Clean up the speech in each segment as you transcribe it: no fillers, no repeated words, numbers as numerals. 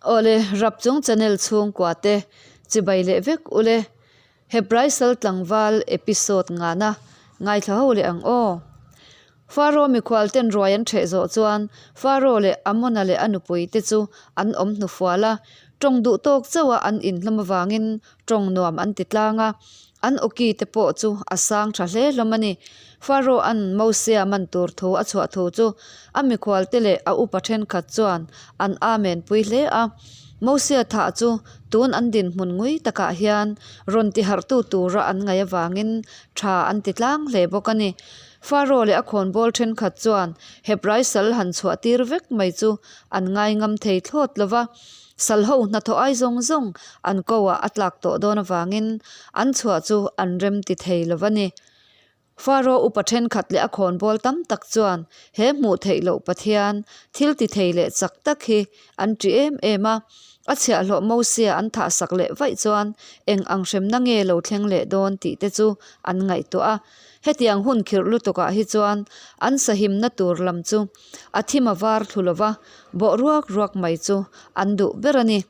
Awle, Rapchung channel chhungkua te chibai leh vek ule. Hebrai sal tlangval episode ngana ngaithla ho leh ang aw. Faro mikhual ten ruai an ṭheh zawh chuan Faro leh Amona leh a nupui te chu an awm hnufual a, ṭawng duh tawk chauh a an inhlawm avangin ṭawng nuam an ti tlang a, an awki te pawh chu a sang ṭha hle hlawm a ni. Faro an Mosia man tur thu a chhuah thu chu a mikhual te leh a upa ṭhenkhat chuan an amen pui hle a. Mosia thah chu tun an dinhmun ngui takah hian rawn ti harhtu tura an ngaih avangin tha an ti tlang hle bawk a ni. Faro leh a khawnbawl thenkhat chuan Hebrai sal han chhuah tir vek mai chu an ngai ngam thei thlawt lo va, sal ho hnathawh ai zawng zawng an ko ah a tlak tawh dawn avangin an chhuah chu an rem ti thei lo va ni. Faro upa thenkhat leh a khawnbawl tam tak chuan he hmuh theih loh Pathian thil ti thei leh chak tak hi an ṭi em em a, a chhiahhlawh Mosia an thah sak leh vaih chuan eng ang hremna nge lo thleng leh dawn tih te chu an ngaihtuah a. Hetiang hun khirh lutukah hi chuan an sahimna tur lam chu a thim a var thlu lova, bawh ruak ruak mai chu an duh ber a ni.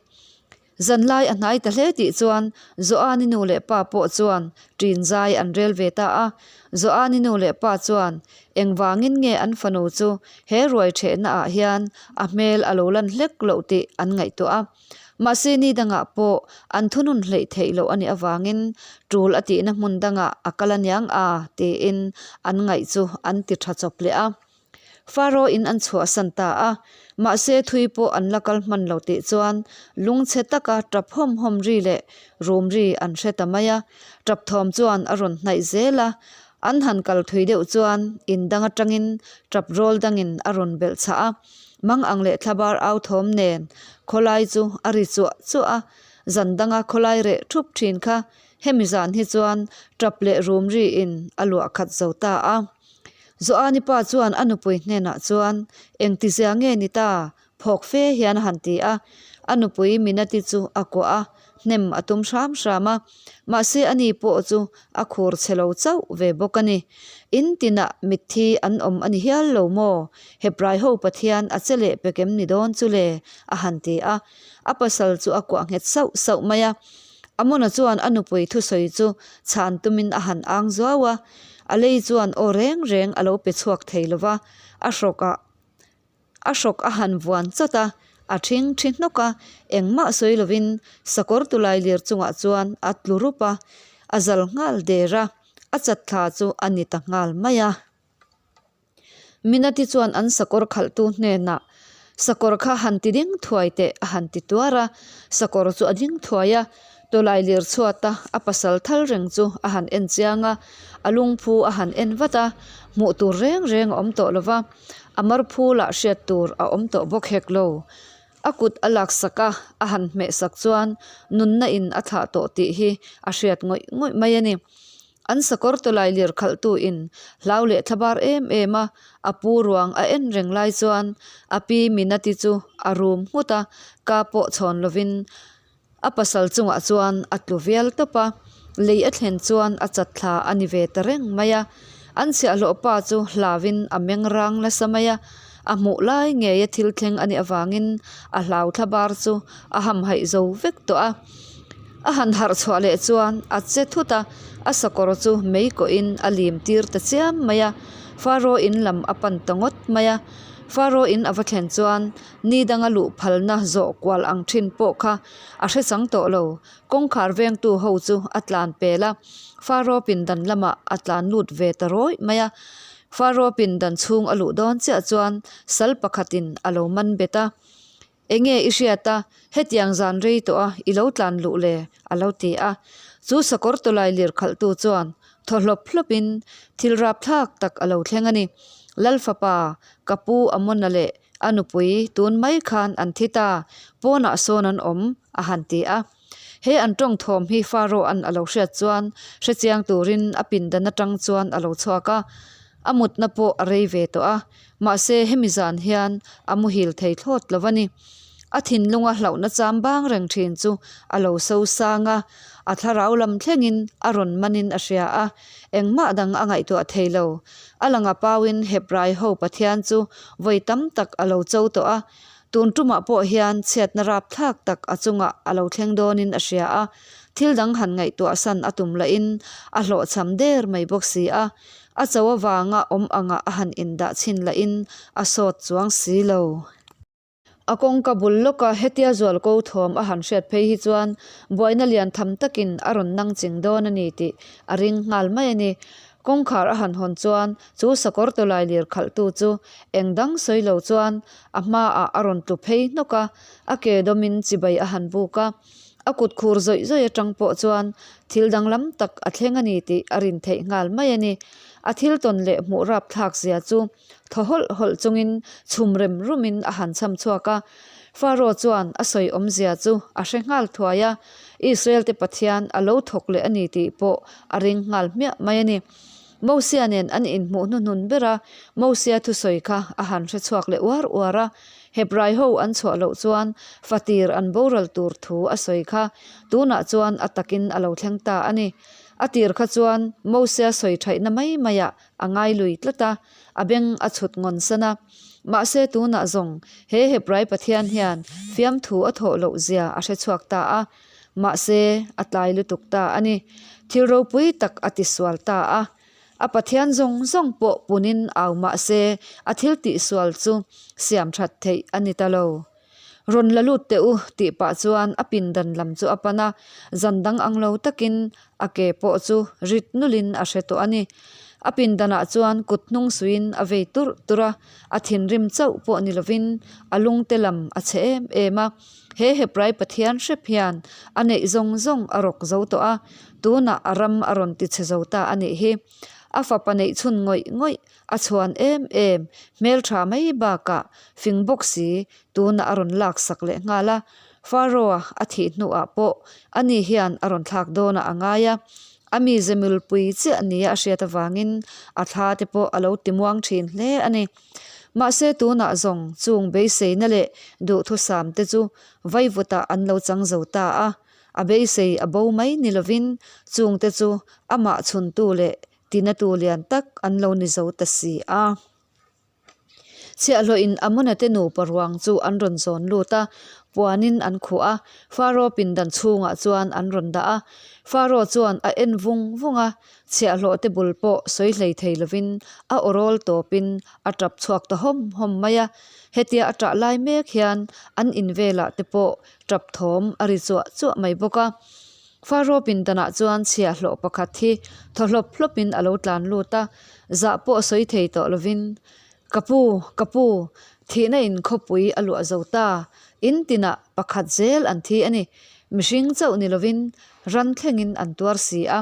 Zanlai a hnai ta hle tih chuan Joani nu leh pa pawh chuan ṭin zai an rel ve ta a. Joani nu leh pa chuan engvangin nge an fanu chu he ruai ṭhehna ah hian a hmel a lo lan hlek loh tih an ngaihtuah a. Mahse ni dangah pawh an thunun hleih theih loh a nih avangin ṭul a tihna hmun dangah a kal aniang a tiin an ngaih chu an ti ṭha chawp leh a. Faro in an chhuahsan ta a, mahse thui pawh an la kal hman lo tih chuan lungchhe taka tap hawm hawm ri leh rum ri an hre ta mai a, tap thawm chuan a rawn hnaih zel a, an han kal thui deuh chuan in dang atangin tap rawl dangin a rawn belh chhah a, mang ang leh thlabar au thawm nen khawlai chu a ri chuah chuah a, zan danga khawlai reh thup thin kha hemi zan hi chuan tap leh rum ri in a luah khat zo ta a. Joani pa chuan a nupui hnenah chuan, Engtizia nge ni ta? Phawk fe hian a han ti a. A nupui Minati chu a kuah a, hnem a tum hram hram a. Mahse ani pawh chu a khur chhe lo chauh ve bawk a ni. In tinah mitthi an awm a ni hial lo maw? Hebrai ho Pathian a che leh pek em ni dawn chu le? a han ti a. A pasal chu a kuah nghet sauh sauh mai a. Amona chuan a nupui thusawi chu chhan tumin a han ang zuau a. A lei chuan aw reng reng a lo pe chhuak thei lo va, a hrawk ah a hrawk a han vuan chawt a, a ṭhing ṭhi hnawk a, engmah sawi lovin sakawr tulai lir chungah chuan a tlu rup a, a zal nghal der a, a chat thla chu a ni ta nghal mai a. Minati chuan an sakawr khalhtu hnenah, Sakawr kha han ti ding thuai teh a han ti tuar a, sakawr chu a ding thuai a, tawlai lir chhuata a pasal thal reng chu a han en chiang a, a lungphu a han en vat a, hmuh tur reng reng a awm tawh lo va, a marphu lah hriat tur a awm tawh bawk hek lo. A kut a laksak a, a han hmehsak chuan nunna in a thlah tawh tih hi a hriat ngawih ngawih mai a ni. An sakawr tawlai lir khalhtu in hlau leh thlabar em em a, a pu ruang a en reng lai chuan a pi Minati chu a rum nghut a, ka pawh chhawn lovin a pasal chungah chuan a tlu vial tawp a, lei a thlen chuan a chat thla a ni ve ta reng mai a. An chhiahhlawh pa chu hlauin a meng rang nasa mai a, a hmuh lai ngeia thil thleng a nih avangin a hlau thlabar chu a hamhaih zo vek tawh a. A han harh chhuah leh chuan a che thut a, a sakawr chu mei kawhin a lim tir ta chiam mai a, Faro in lam a pan ta ngawt mai a. Faro in a va thlen chuan ni danga luh phalna zawh kual ang thin pawh kha a hre chang tawh lo, kawngkhar vengtu ho chu a tlan pel a, Faro pindan lamah a tlan lut ve ta rawih mai a. Faro pindan chhung a luh dawn chiah chuan sal pakhatin a lo man bet a. Enge i hriat a, hetiang zan rei tawh a i lo tlan luh le? a lo ti a. Chu sakawr tawlai lir khalhtu chuan thaw hlawp hlawpin thil rapthlak tak a lo thleng a ni. Lal fapa, ka pu Amona leh a nupui tun mai khan an thi ta, pawnah sawn an awm, a han ti a. He an tawng thawm hi Pharaoh-a'n a lo hriat chuan hrechiang turin a pindan atang chuan a lo chhuak a, a mutna pawh a rei ve tawh a, mahse hemi zan hian a muhil thei thlawt lo a ni. A thinlunga hlauhna cham bang reng thin chu a lo so sang a, a thlarau lam thlengin a rawn manin a hria a, engmah dang a ngaihtuah thei lo. A langa pauin Hebrai ho Pathian chu vawi tam tak a lo cho tawh a. Tun tumah pawh hian chhiatna rapthlak tak a chungah a lo thleng dawnin a hria a, thil dang han ngaihtuah san a tum lahin a hlawhchham der mai bawk si a, a cho avanga awm angah a han indah chhin lahin a sawt chuang si lo. A kawngka bul lawka hetia zualko thawm a han hriat phei hi chuan buaina lian tham takin a rawn nang ching dawn a ni tih a ring nghal mai a ni. Kawngkhar a han hawn chuan chu sakawr tawlai lir khalhtu chu eng dang sawi lo chuan a hmaah a rawn tlu phei hnawk a, a ke dawmin chibai a han buk a. A kut khur zawih zawih atang pawh chuan thil danglam tak a thleng a ni tih a rin theih nghal mai a ni. A thil tawn leh hmuh rapthlak zia chu Thaw hawlh hawlh chungin chhum rem rumin a han cham chhuak a. Faro chuan a sawi awmzia chu a hre nghal thuai a, Israel-te Pathian a lo thawk leh a ni tih pawh a ring nghal hmiah mai a ni. Mosia nen an inhmuh hnuhnun ber a, Mosia thusawi kha a han hre chhuak leh uar uar a. Hebrai ho an chhuah loh chuan fatir an boral tur thu a sawi kha tunah chuan a takin a lo thleng ta a ni. A tir kha chuan Mosia sawi thaihna mai maiah a ngai lui tlat a, a beng a chhut ngawn san a. Mahse tunah zawng he Hebrai Pathian hian fiamthu a thawh loh zia a hre chhuak ta a, mahse a tlai lutuk ta a ni. Thil ropui tak a tisual ta a. A Pathian zawng zawng pawh punin au mahse a thil tihsual chu siam that theih a ni ta lo. Rawn la lut teh u tih pah chuan a pindan lam chu a pan a, zan dang ang lo takin a ke pawh chu rit nulin a hre tawh a ni. A pindanah chuan kut hnung suiin a vei turh turh a, a thinrim chauh pawh ni lovin a lungte lam a chhe em em a. He Hebrai Pathian hrep hian a neih zawng zawng a rawk zo tawh a, tunah a ram a rawn ti chhe zo ta a nih hi. A fapa neih chhun ngawih ngawih A chhuan em em, hmeltha mai bakah fing bawk si tunah a rawn laksak leh nghal a. Pharaoh-a a thih hnuah pawh ani hian a rawn thlak dawnah a ngai a. A mize milpui chiah nia a hriat avangin a thla te pawh a lo timuang thin hle a ni. Mahse tunah zawng chung beiseina leh duhthusam te chu vaivutah an lo chang zo ta a. A beisei a bo mai ni lovin chungte chu amah chhuntu leh Tinatu lian tak an lo ni zo ta si a. Chhiahhlawhin Amona te nupa ruang chu an rawn zawn lut a, puanin an khuh a, Faro pindan chhungah chuan an rawn dah a. Faro chuan a en vung vung a, chhiahhlawh te bul pawh sawi hlei thei lovin a awrawl tawpin a tap chhuak ta hawm hawm mai a. Hetia a tah lai mek hian an in velah te pawh tap thawm a ri chuah chuah mai bawk a. Faro pindanah chuan chhiahhlawh pakhat hi thaw hlawp hlawpin a lo tlan lut a, zah pawh sawi thei tawh lovin, Ka pu, ka pu, thihna in khawpui a luah zo ta, in tinah pakhat zel an thi a ni, mihring chauh ni lovin ran thlengin an tuar si a,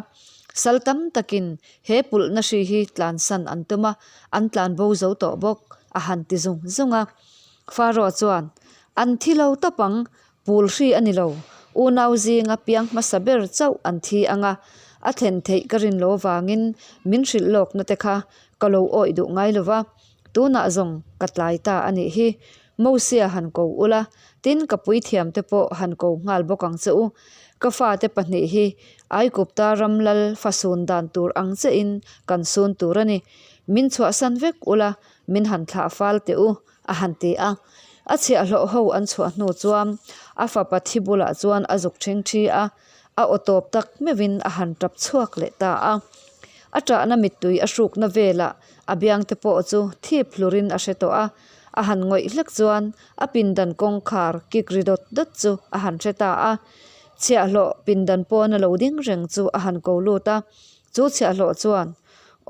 sal tam takin he pulhna hri hi tlansan an tum a, an tlan bo zo tawh bawk, a han ti zung zung a. Faro chuan, An thi lo tawp ang, Pul hri a ni lo, unau zinga piang hmasa ber chauh an thi ang a, a thlen theih ka rin lo avangin min hrilh lawkna te kha ka lo awih duh ngai lo va, tunah zawng ka tlai ta a nih hi. Mosia han ko ula, tin ka puithiam te pawh han ko nghal bawk ang che u. Ka fate pahnih hi Aikupta ram lal fa sun dan tur ang chiahin kan sun tur a ni. Min chhuahsan vek ula, min han thlah fal teh u. a han ti a. A chhiahhlawh ho an chhuah hnu chuan a fapa thi bulah chuan a zuk ṭhing ṭhi a, a aw tawp tak meuhin a han ṭap chhuak leh ta a. A ṭahna mittui a hrukna velah a biangte pawh chu thip hlurin a hre tawh a, a han ngawih hlek chuan a pindan kawngkhar kik ri dawt dawt chu a han hre ta a. Chhiahhlawh pindan pawna lo ding reng chu a han ko lut a, Chu chhiahhlawh chuan,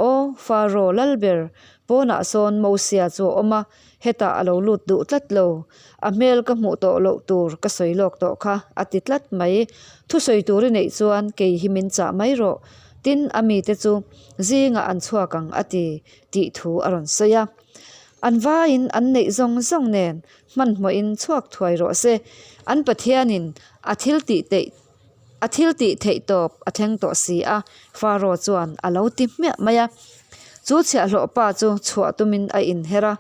Aw, Faro, Lalber, pawnah sawn Mosia chu a awm a, hetah a lo lut duh tlat lo. A hmel ka hmuh tawh loh tur ka sawi lawk tawh kha, a ti tlat mai. Thusawi tur i neih chuan kei hi min chah mai rawh. Tin, a mite chu zingah an chhuak ang a ti, tih thu a rawn sawi a. An vaiin an neih zawng zawng nen hmanhmawhin chhuak thuai rawh se. An Pathianin a thil tih teih A thil tih theih tawp a thleng tawh si a, Faro chuan a lo ti hmiah mai a. Chu chhiahhlawh pa chu chhuah tumin a inher a,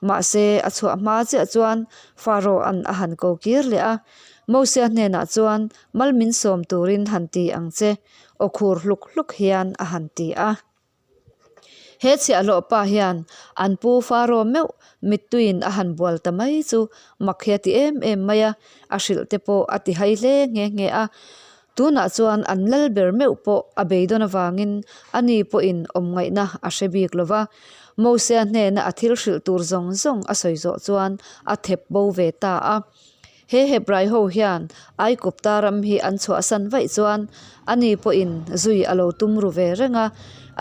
mahse a chhuah hma chiah chuan Faro an a han ko kir leh a. Mosia hnenah chuan mal min sawm turin han ti ang che, aw khur hluk hluk hian a han ti a. He chhiahhlawh pa hian an pu Faro meuh mittuiin a han bual ta mai chu mak hi a ti em em mai a, a hrilh te pawh a ti hai hle nghe nghe a. Tunah chuan an lal ber meuh pawh a beidawn avangin ani pawhin awm ngaihna a hre bik lo va. Mosea hnena a thil hrilh tur zawng zawng a sawi zawh chuan a thep bo ve ta a. He Hebrai ho hian Aikupta ram hi an chhuahsan vaih chuan ani pawhin zui a lo tum ru ve reng a,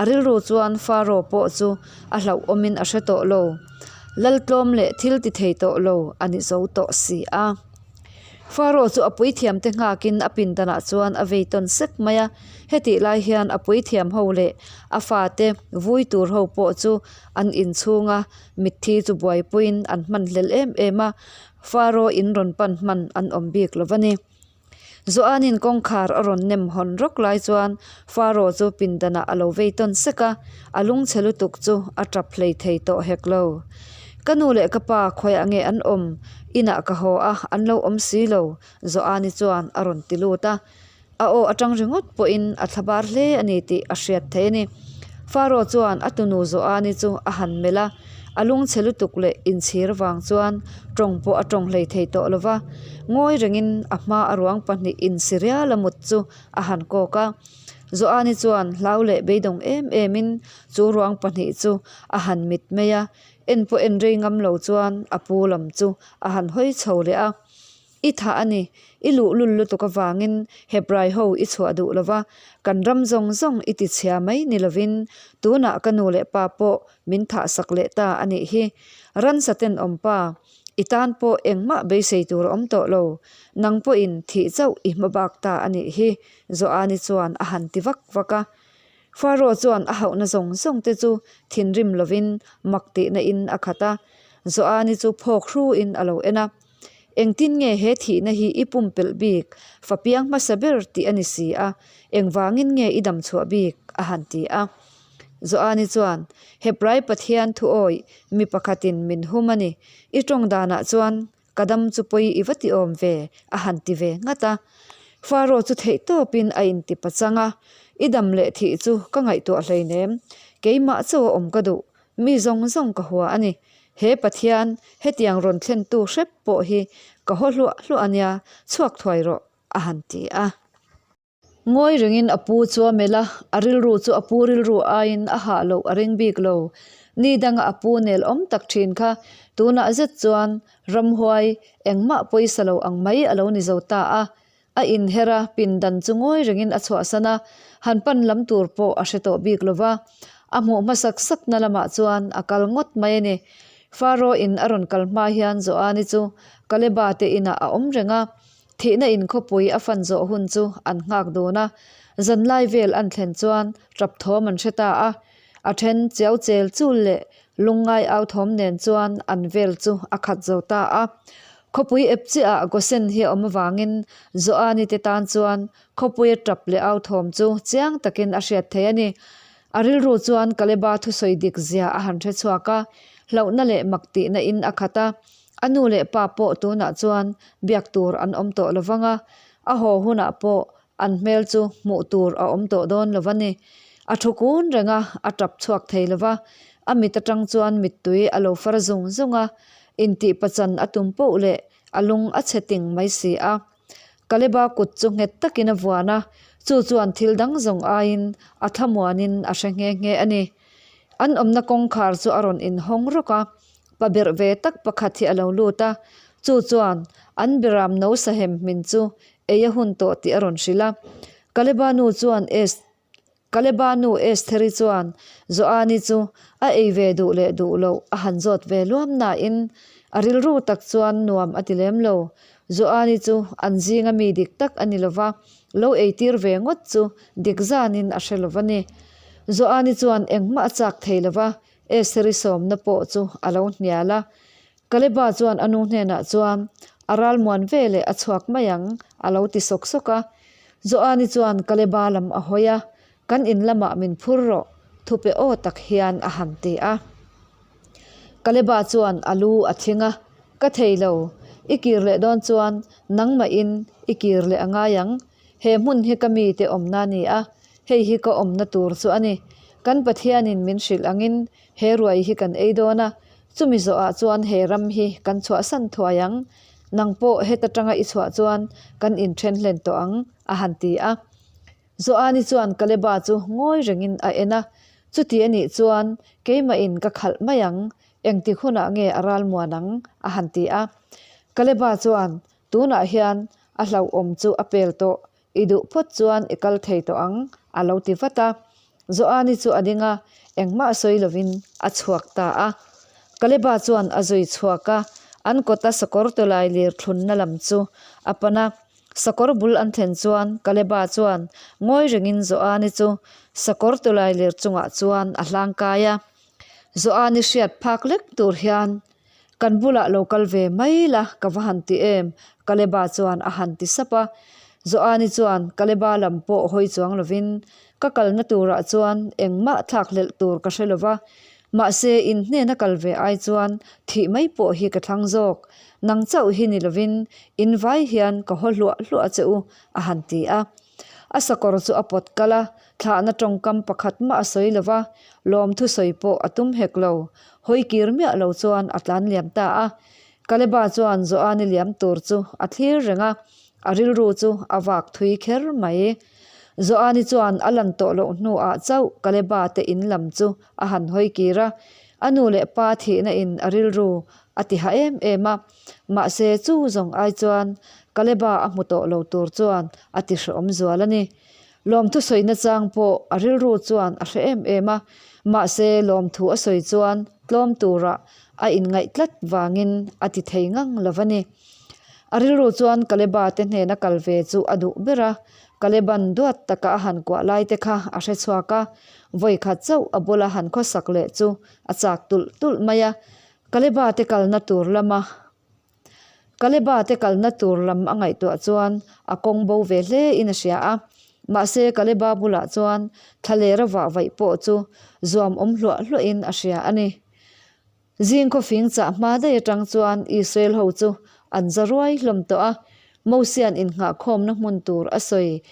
a rilru chuan Faro pawh chu a hlauhawmin a hre tawh lo. Laltlawm leh thil ti thei tawh lo a ni zo tawh si a. Faro chu a puithiamte nghakin a pindanah chuan a vei tawn sek mai a, hetih lai hian a puithiam ho leh a fate vui tur ho pawh chu an inchhunga mitthi chu buaipuiin an hmanhlel em em a, Faro in rawn pan hman an awm bik lo va ni. Joanin kawngkhar a rawn nem hawn rawk lai chuan Faro chu pindanah a lo vei tawn sek a, a lungchhe lutuk chu a tap hlei thei tawh hek lo. Ka nu leh ka pa khawiah nge an awm? Inah ka haw a, an lo awm si lo, Joani chuan a rawn ti lut a. A aw atang ringawt pawhin a thlabar hle a ni tih a hriat theih a ni. Faro chuan a tunu Joani chu a han melh a, a lungchhe lutuk leh inchhir vang chuan tawng pawh a tawng hlei thei tawh lo va. Ngawi rengin a hma a ruang pahnih insi rial a mut chu a han kawk a. Joani chuan hlau leh beidawng em emin chu ruang pahnih chu a han mit mai a, en pawh en rei ngam lo chuan a pu lam chu a han hawi chho leh a. I thah a ni, i luhlul lutuk avangin Hebrai ho i chhuah duh lo va, kan ram zawng zawng i ti chhia mai ni lovin tunah ka nu leh pa pawh min thah sak leh ta a nih hi. Ransa tenawm pa, i tan pawh engmah beisei tur a awm tawh lo, nang pawhin thih chauh i hma bak ta a nih hi, Joani chuan a han ti vak vak a. Faro chuan a hauhna zawng zawng te chu thinrim lovin mak tihna in a khat a, Joani chu phawk hruin a lo en a. Engtin nge he thihna hi i pumpelh bik, fa piang hmasa ber tih a ni si a, engvangin nge i dam chhuah bik? a han ti a. Joani chuan, Hebrai Pathian thu awih mi pakhatin min hum a ni, i tawng danah chuan ka dam chu pawi i va ti awm ve, a han ti ve nghat a. Faro chu theih tawpin a inti pachang a, I dam leh thih chu ka ngaihtuah hleinem, keimah chauh a awm ka duh, Mi zawng zawng ka hua a ni. He Pathian, hetiang rawn thlentu hrep pawh hi ka haw hluah hluah a nia, chhuak thuai rawh, a han ti a. Ngawi rengin a pu chu a melh a, a rilru chu a pu rilru aiin a hah loh a ring bik lo. Ni danga a pu nel awm tak thin kha tunah zet chuan ramhuai engmah pawisa lo ang mai a lo ni zo ta a. A inher a, pindan chu ngawi rengin a chhuahsan a, han pan lam tur pawh a hre tawh bik lo va. A hmuh hmasak sakna lamah chuan a kal ngawt mai a ni. Faro in a rawn kal hma hian Joani chu Kaleba te inah a awm reng a, thihna in khawpui a fan zawh hun chu an nghak dun a. Zanlai vel an thlen chuan tap thawm an hre ta a, a then chiau chel chul leh lungngai au thawm nen chuan an vel chu a khat zo ta a. Khawpui ep chiahah Gosen hi a awm avangin Joani te tan chuan khawpuia tap leh au thawm chu chiang takin a hriat thei a ni. A rilru chuan Kaleba thusawi dik zia a han hre chhuak a, hlauhna leh mak tihna in a khat a. A nu leh pa pawh tunah chuan biak tur an awm tawh lo vang a, a haw hunah pawh An hmel chu hmuh tur a awm tawh dawn lo va ni. A thu kun reng a, a tap chhuak thei lo va. A mit atang chuan mittui a lo far zung zung a, intih pachan a tum poh leh a lung a chhe ting mai si a. Kaleba kut chu nghet takin a vuan a, chu chuan thil dang zawng aiin a thlamuanin a hre nghe nghe a ni. An awmna kawngkhar chu a rawn inhawng rawk a, Pa berh ve tak pakhat hi a lo lut a, chu chuan an Biram no sahem hmin chu ei a hun tawh tih a rawn hrilh a. Kaleba nu chuan Es Kaleba nu Estheri chuan Joani chu a ei ve duh leh duh loh a han zawt ve luam nain a rilru tak chuan nuam a ti lem lo. Joani chu an zinga mi dik tak a ni lo va, lo eitir ve ngawt chu dik zanin a hre lo va ni. Joani chuan engmah a chak thei lo va, Estheri sawmna pawh chu a lo hnial a. Kaleba chuan a nu hnenah chuan, A ralmuan ve leh a chhuak mai ang, a lo ti sawk sawk a. Joani chuan Kaleba lam a hawi a, Kan in lamah min phur rawh, thupe aw tak hian a han ti a. Kaleba chuan a lu a thing a, Ka thei lo, i kir leh dawn chuan nangmahin i kir leh a ngai ang. He hmun hi ka mite awmna a ni a, hei hi ka awmna tur chu a ni. Kan Pathianin min hrilh angin he ruai hi kan ei dawn a, chumi zawhah chuan he ram hi kan chhuahsan thuai ang. Nang pawh heta tanga i chhuah chuan kan inthen hlen tawh ang, a han ti a. Joani chuan Kaleba chu ngawi rengin a en a, Chuti a nih chuan keimahin ka khalh mai ang, engtik hunah nge a ralmuan ang? a han ti a. Kaleba chuan, Tunah hian a hlauhawm chu a pel tawh, i duh phawt chuan i kal thei tawh ang, a lo ti vat a. Joani chu a ding a, engmah sawi lovin a chhuak ta a. Kaleba chuan a zui chhuak a, an kawta sakawr tawlai lir thlunna lam chu a pan a. Sakawr bul an thlen chuan Kaleba chuan ngawi rengin Joani chu sakawr tawlai lir chungah chuan a hlang kai a. Joani hriat phak lek tur hian Kan bulah lo kal ve mai la ka va han ti em? Kaleba chuan a han ti sap a. Joani chuan Kaleba lam pawh hawi chuang lovin, Ka kalna turah chuan engmah thlak hlelh tur ka hre lova, mahse in hnena kal ve ai chuan thih mai pawh hi ka thlang zawk. Nang chauh hi ni lovin in vai hian ka haw hluah hluah che u, a han ti a. A sakawr chu a pawt kal a, thlahna tawngkam pakhat mah a sawi lova, lawmthu sawi pawh a tum hek lo. Hawi kir miah lo chuan a tlan liam ta a. Kaleba chuan Joani liam tur chu a thlir reng a, a rilru chu a vak thui kher mai. Joani chuan a lan tawh loh hnuah chauh Kaleba te in lam chu a han hawi kir a, a nu leh pa thihna in a rilru a ti ha em em a. Mahse chu zawng ai chuan Kaleba a hmu tawh lo tur chuan a ti hrehawm zual a ni. Lawmthu sawina chang pawh a rilru chuan a hre em em a, mahse lawmthu a sawi chuan tlawm turah a inngaih tlat vangin a ti thei ngang lo va ni. A rilru chuan Kaleba te hnena kal ve chu a duh ber a, Kaleban duat taka a han kuah lai te kha a hre chhuak a, vawi khat chauh a bula han khawsak leh chu a chak tulh tulh mai a, Kaleba te kalna tur lama Kaleba te kalna tur lam a ngaihtuah chuan a kawng bo ve hle in a hria a. Mahse Kaleba bulah chuan thlalera vah vaih pawh chu zuam awm hluah hluah in a hria a ni. Zing khawfing chah hma daih atang chuan Israel ho chu an za ruai hlawm tawh a. Mosian innghahkhawmna hmun tur a sawi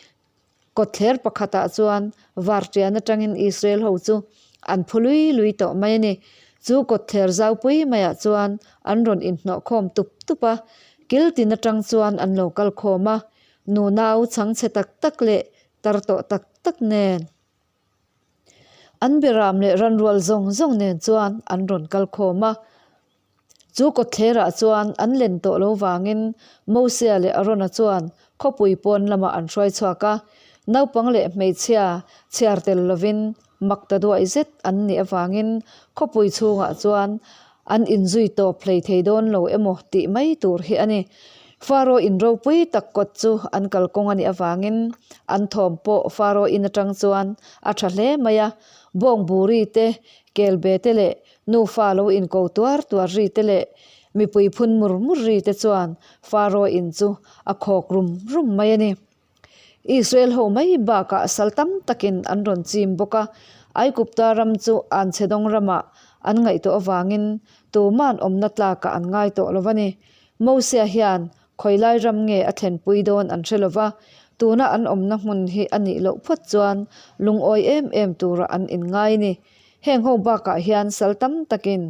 Kawtthler pakhatah chuan varṭian aṭangin Israel ho chu an phu lui lui tawh mai a ni. Chu kawtthler zaupui maiah chuan an rawn inhnawhkhawm tup tup a, kil tin aṭang chuan an lo kal khawm a, nunau chhangchhe tak tak leh tar tawh tak tak nen. An beram leh ranrual zawng zawng nen chuan an rawn kal khawm a. Chu kawtthlerah chuan an len tawh lo vangin Mosia leh Arona chuan khawpui pawn lamah an hruai chhuak a, naupang leh hmeichhia chhiar tel lovin mak ta duai zet an nih avangin khawpui chhungah chuan an inzui tawp hlei thei dawn lo emaw tih mai tur hi a ni. Faro in ropui tak kawt chu an kalkawng a nih avangin an thawm pawh Faro in atang chuan a tha hle mai a, Bawngburi te, Kelbe te leh Nufa lo inko tuar tuar ri te leh mipui phun mur mur ri te chuan Faro in chu a khawk rum rum mai a ni. Israel ho mai bakah sal tam takin an rawn chim bawk a, Aigupta ram chu anchhedawng ramah an ngaihtuah avangin tuman awmna tlakah an ngai tawh lo a ni. Mosia hian Khawilai ram nge a thlenpui dawn an hre lova, tuna an awmna hmun hi a nih loh phawt chuan lungawi em em tura an inngai ni. Heng ho bakah hian sal tam takin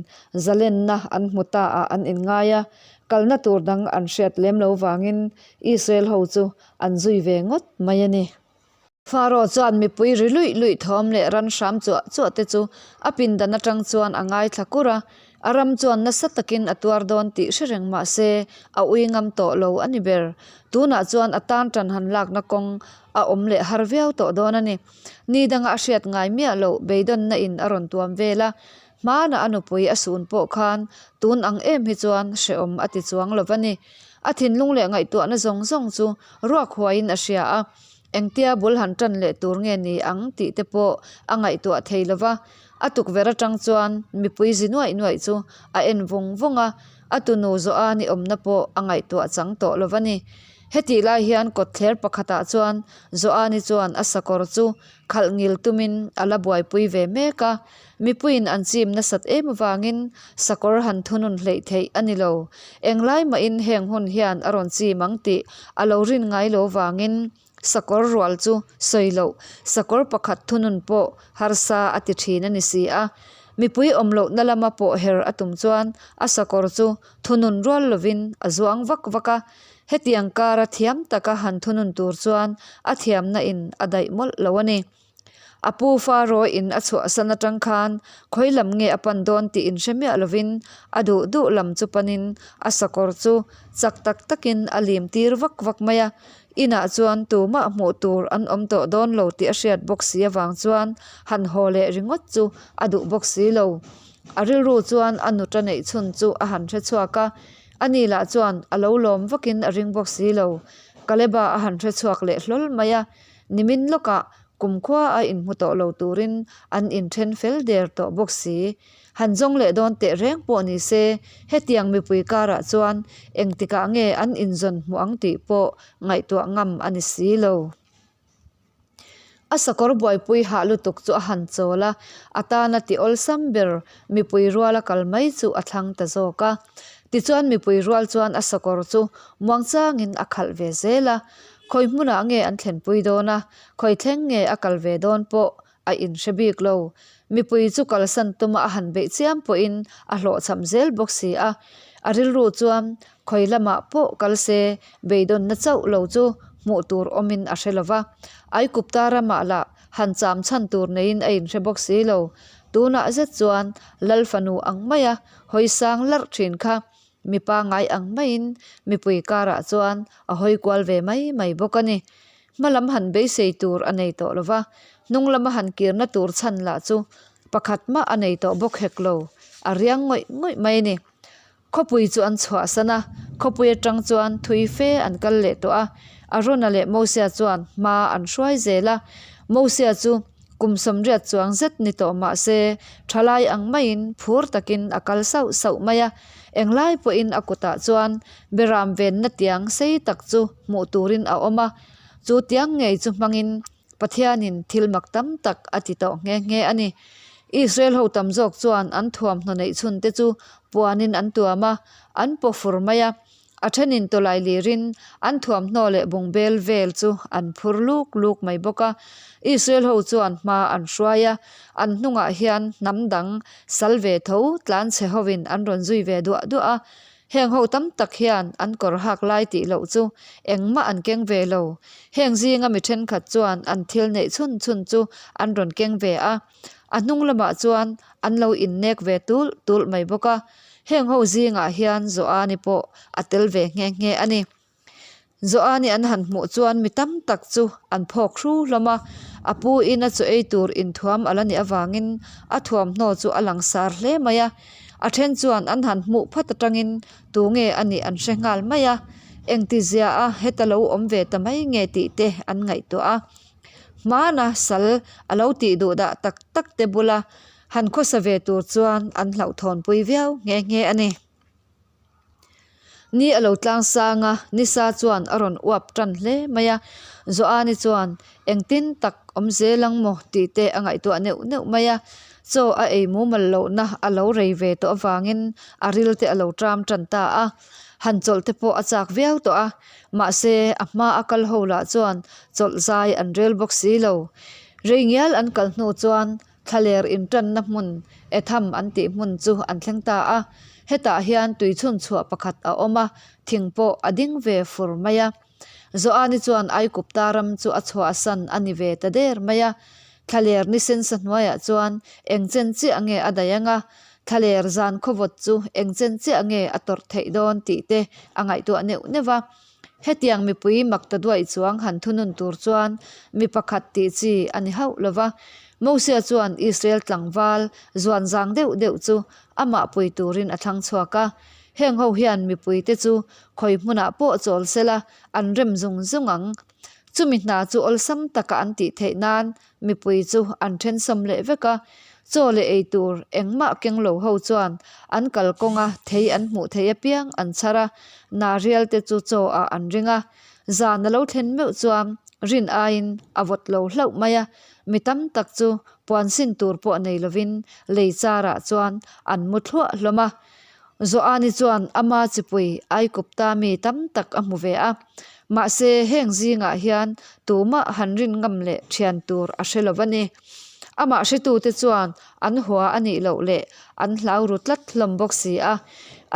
zalenna an hmu ta ah an inngai a, kalna tur dang an hriat lem lo vangin Israel ho chu an zui ve ngawt mai a ni. Faro chuan mipui ri luih luih thawm leh ran hram chuah chuah te chu a pindan atang chuan a ngaithla kur a, a ram chuan nasa takin a tuar dawn tih hre reng mah se a ui ngam tawh lo a ni ber. Tunah chuan a tan tan han lakna kawng a awm leh har viau tawh dawn a ni. Ni danga a hriat ngai miah loh beidawnna in a rawn tuam vel a, hmana a nupui a sun pawh khan tun ang em hi chuan hrehawm a ti chuang lo va ni. A thinlung leh ngaihtuahna zawng zawng chu ruak huaiin a hria a, Engtia bul han tan leh tur nge ni ang tih te pawh a ngaihtuah thei lo va, a tukverh atang chuan mipui zi nuaih nuaih chu a en vung vung a, a tunu zawha ni awmna pawh a ngaihtuah chang tawh lo va ni. Hetih lai hian kawtthler pakhatah chuan Joani chuan a sakawr chu khalh ngil tumin a la buaipui ve mek a, mipuiin an chim nasat em avangin sakawr han thunun hleih theih a ni lo. Englai mahin heng hun hian a rawn chim ang tih a lo rin ngai lo vangin. Sakawr rual chu sawi loh, sakawr pakhat thunun pawh harsa a ti thin a ni si a. Mipui awm lohna lama pawh her a tum chuan a sakawr chu thunun rual lovin a zuang vak vak a. Hetiang kara thiam taka han thunun tur chuan a thiamna in a daih mawlh lo a ni. A pu Faro in a chhuahsan atang khan khawi lam nge a pan dawn tih inhre miah lovin a duh duh lam chu panin a sakawr chu chak tak takin a lim tir vak vak mai a. Inah chuan tumah hmuh tur an awm tawh dawn lo tih a hriat bawk si avang chuan han haw leh ringawt chu a duh bawk si lo. A rilru chuan a nuta neih chhun chu a han hre chhuak a, ani lah chuan a lo lawm vakin a ring bawk si lo. Kaleba a han hre chhuak leh hlawl mai a. Nimin lawkah kumkhua a inhmu tawh lo turin an inthen fel der tawh bawk si. Han zawng leh dawn teh reng pawh ni se, hetiang mipui karah chuan engtikah nge an inzawn hmuh ang tih pawh ngaihtuah ngam a ni si lo. A sakawr buaipui hah lutuk chu a han chawl a, a tana ti awlsam ber mipui ruala kal mai chu a thlang ta zawk a. Tichuan mipui rual chuan a sakawr chu muangchangin a khalh ve zel a, Khawi hmunah nge an thlenpui dawn a, khawi thleng nge a kal ve dawn pawh a inhre bik lo. Mipui chu kalsan tuma a han beih chiam pawhin a hlawhchham zel bawk si a. A rilru chuan khawi lamah pawh kal se beidawnna chauh lo chu hmuh tur awmin a hre lo va. Aikupta ramah lah han cham chhan tur neiin a inhre bawk si lo. Tunah zet chuan Lal fanu ang maia hawi sang larh thin kha Mipa ngai ang maiin mipui karah chuan a hawi kual ve mai mai bawk a ni. Hma lam han beisei tur a nei tawh lo va, hnung lama han kirna tur chhan lah chu pakhat mah a nei tawh bawk hek lo, a riang ngawih ngawih mai a ni. Khawpui chu an chhuahsan a, khawpui atang chuan thui fe an kal leh tawh a, Arona leh Mosia chuan hma an hruai zel a, Mosia chu Kum 80 chuang zet ni tawh mah se, thalai ang maiin phur takin a kal sauh sauh mai a. Englai pawhin a kutah chuan beram venna tiang sei tak chu hmuh turin a awm a. Chu tiang ngei chu hmangin Pathianin thil mak tam tak a ti tawh nghe nghe a ni. Israel ho tam zawk chuan an thuamhnaw neih chhun te chu puanin an tuam a, an paw fur mai a. A thenin tawlai lirin an thuamhnaw leh bungbel vel chu an phur luk luk mai bawk a. Israel ho chuan hma an hruai a, an hnungah hian hnam dang sal ve tho tlanchhe hovin an rawn zui ve duah duah a. Heng ho tam tak hian an kawr hak lai tih loh chu engmah an keng ve lo. Heng zinga mi thenkhat chuan an thil neih chhun chhun chu an rawn keng ve a. A hnung lamah chuan an lo innek ve tulh tulh mai bawk a. Heng ho zingah hian Joani pawh a tel ve nghe nghe a ni. Joani an han hmuh chuan mi tam tak chu an phawk hru hlawm a, a pu in a chaw ei tur inthuam a la nih avangin a thuamhnaw chu a langsar hle mai a. A then chuan an han hmuh phat atangin tu nge a nih an hre nghal mai a, engtizia a heta lo awm ve ta mai nge tih te an ngaihtuah a. Hmana sal a lo tih duh dah tak tak te bula Han khawsa ve tur chuan an hlauhthawnpui viau nghe nghe a ni. Ni a lo tlang sang a, nisa chuan a rawn uap tan hle mai a. Joani chuan engtin tak awm zel ang maw tih te a ngaihtuah neuh neuh mai a. Chaw a ei mumal lohna a lo rei ve tawh avangin a ril te a lo tram tan ta a. Han chawlh te pawh a chak viau tawh a, mahse a hma a kal ho lah chuan chawlh zai an rel bawk si lo. Rei ngial an kal hnu chuan Thlaler intanna hmun Etham an tih hmun chu an thleng ta a, hetah hian tui chhunchhuah pakhat a awm a, thing pawh a ding ve fur mai a. Joani chuan Aikupta ram chu a chhuahsan a ni ve ta der mai a. Thlaler ni sensa hnuaiah chuan eng chen chiah nge a daih ang a, thlaler zan khawvawt chu eng chen chiah nge a tawrh theih dawn tih te a ngaihtuah neuh neuh va. Hetiang mipui mak ta duaih chuang han thunun tur chuan mi pakhat tih chi a ni hauh lo va. Mosia chuan Israel tlangval zuan zang deuh deuh chu amah pui turin a thlang chhuak a. Heng ho hian mipuite chu khawi hmunah pawh chawl sela an rem zung zung ang. Chumi hna chu awlsam taka an tih theih nan Mipui chu an thensawm leh vek a, chaw leh ei tur engmah keng lo ho chuan an kalkawnga thei an hmuh theih apiang an chhar a, narial te chu chaw ah an ring a. Zan a lo thlen meuh chuan rin aiin a vawt lo hlauh mai a, mi tam tak chu puan sin tur pawh nei lovin lei char ah chuan an mu thluah hlawm a. Joani chuan ama chipui Aikupta mi tam tak a hmu ve a. Mahse, heng zingah hian tumah han rin ngam leh thian tur a hre lo a ni. Amah hretute chuan an hua a nih loh leh an hlau ru tlat hlawm bawk si a.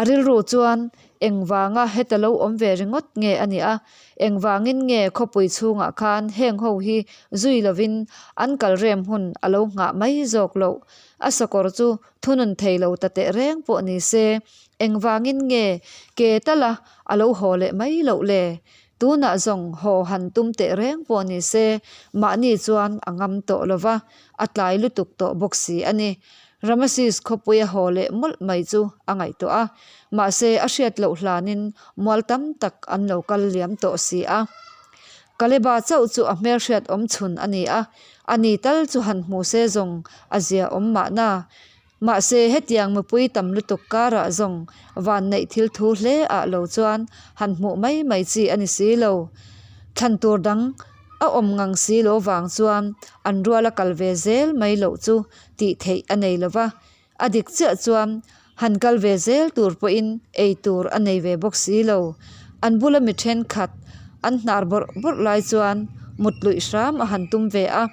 A rilru chuan engvanga heta lo awm ve ringawt nge a nih a, engvangin nge khawpui chhungah khan heng ho hi zui lovin an kal rem hun a lo nghah mai zawk loh. A sakawr chu thunun thei lo ta teh reng pawh ni se, engvangin nge ke tala a lo haw leh mai loh le? Tunah zawng haw han tum teh reng pawh ni se, mahni chuan a ngam tawh lo va, a tlai lutuk tawh bawk si a ni. Rameses khawpui a haw leh mawlh mai chu a ngaihtuah a, mahse a hriat loh hlanin mual tam tak an lo kal liam tawh si a. Kaleba chauh chu a hmelhriat awm chhun a ni a, a ni tal chu han hmu se zawng a zia awm mahna. Mahse hetiang mipui tam lutuk karah zawng vanneih thil thu hle ah lo chuan han hmuh mai mai chi a ni si lo. Thlan tur dang a awm ngang si lo vang chuan an ruala kal ve zel mai loh chu tih theih a nei lo va, a dik chiah chuan han kal ve zel tur pawhin ei tur a nei ve bawk si lo. An bula mi thenkhat an hnar bawrh bawrh lai chuan mut luih hram a han tum ve a,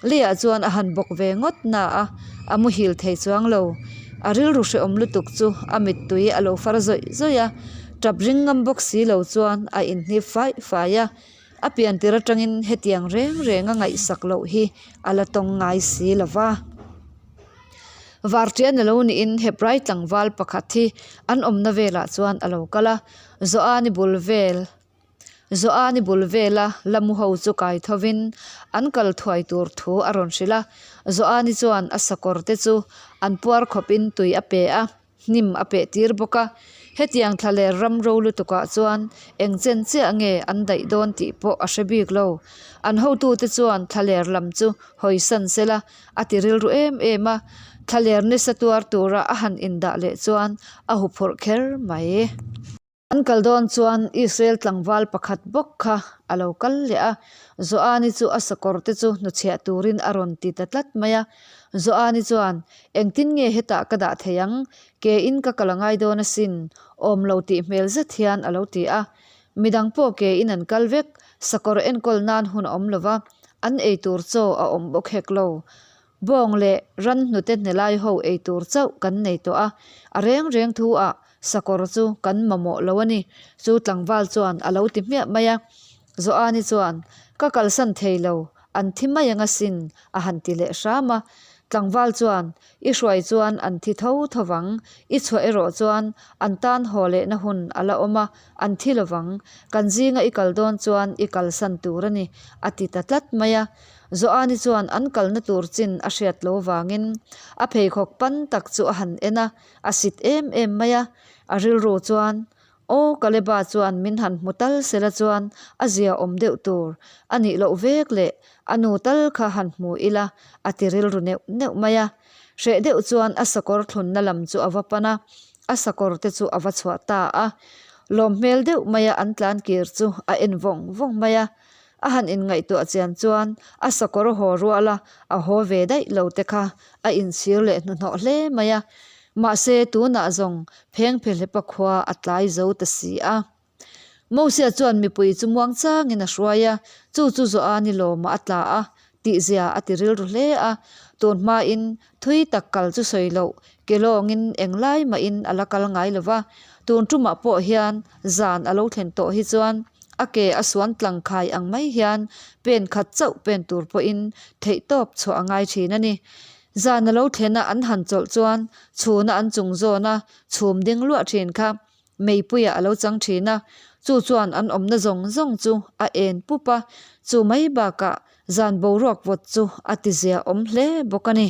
leiah chuan a han bawk ve ngawt na a, a muhil thei chuang lo. A rilru hrehawm lutuk chu a mittui a lo far zawih zawih a, tap ring ngam bawk si lo chuan a inhnip faih fai a. A pian tir atangin hetiang reng reng a ngaihsak loh hi a la tawng ngai si lo va. Vartian a lo niin Hebrai tlangval pakhat hi an awmna velah chuan a lo kal a, Joani bul vel Joani bul vela la mu ho chu kai thovin an kal thuai tur thu a rawn hrilh a. Joani chuan a sakawr te chu an puar khawpin tui a pe a. Hnim a peh tir bawk a, hetiang thla leh ram ro lutukah chuan eng chen chiah nge an daih dawn tih pawh a hre bik lo. An hotute chuan thla ler lam chu hawisan sela a ti rilru em em a, thla ler nisa tuar tura a han indah leh chuan a huphurh kher mai. An kal dawn chuan Israel tlangval pakhat bawk kha a lo kal leh a, Joani chu a sakawr te chu hnuchhiah turin a rawn ti ta tlat mai a. Joani chuan, Engtin nge hetah ka dah thei ang? Ke in ka kal a ngai dawn asin, awm lo tih hmel zet hian a lo ti a. Midang pawh ke in an kal vek, sakawr enkawl nan hun a awm lo va, an ei tur chaw a awm bawk hek lo. Bawng leh ran hnute hnelai ho ei tur chauh kan nei tawh a, a reng reng thu ah sakawr chu kan mamawh lo a ni, chu tlangval chuan a lo ti hmiah mai a. Joani chuan, Ka kalsan thei lo, an thi mai ang asin, a han ti leh hram a. Tlangval chuan, I hruai chuan an thi tho tho vang, i chhuah erawh chuan an tan haw lehna hun a la awm a, an thi lo vang, kan zinga i kal dawn chuan i kalsan tur a ni, a ti ta tlat mai a. Joani chuan an kalna tur chin a hriat lo vangin a pheikhawk pan tak chu a han en a, a sit em em mai a. A rilru chuan, Aw, Kaleba chuan min han hmu tal sela chuan a zia awm deuh tur a nih loh vek leh a nu tal kha han hmu ila a ti rilru neuh neuh mai a. Hreh deuh chuan a sakawr thlunna lam chu a va pan a, a sakawr te chu a va chhuah ta a. Lawm hmel deuh maia an tlan kir chu a en vawng vawng mai a. A han inngaihtuah chian chuan a sakawr haw rual a, a haw ve daih lo te kha a inchhir leh hnuhnawh hle mai a. Mahse, tunah zawng phengphehlepa khua a tlai zo ta si a. Mosia chuan mipui chu muang changin a hruai a, chu chu Joani lawmah a tla a, tihzia a ti rilru hle a. Tun hmain thui tak kal chu sawi loh, ke lawngin englai mahin a la kal ngai lo va. Tun tumah pawh hian zan a lo thlen tawh hi chuan a ke a suan tlang khai ang mai hian pen khat chauh pen tur pawhin theihtawp chhuah a ngai thin a ni. Zan a lo thlena an han chawlh chuan chhuna an chung zawna chhum ding luah thin kha meipuiah a lo chang thin a, chu chuan an awmna zawng zawng chu a en pup a, chu mai bakah zan boruak vawt chu a ti zia awm hle bawk a ni.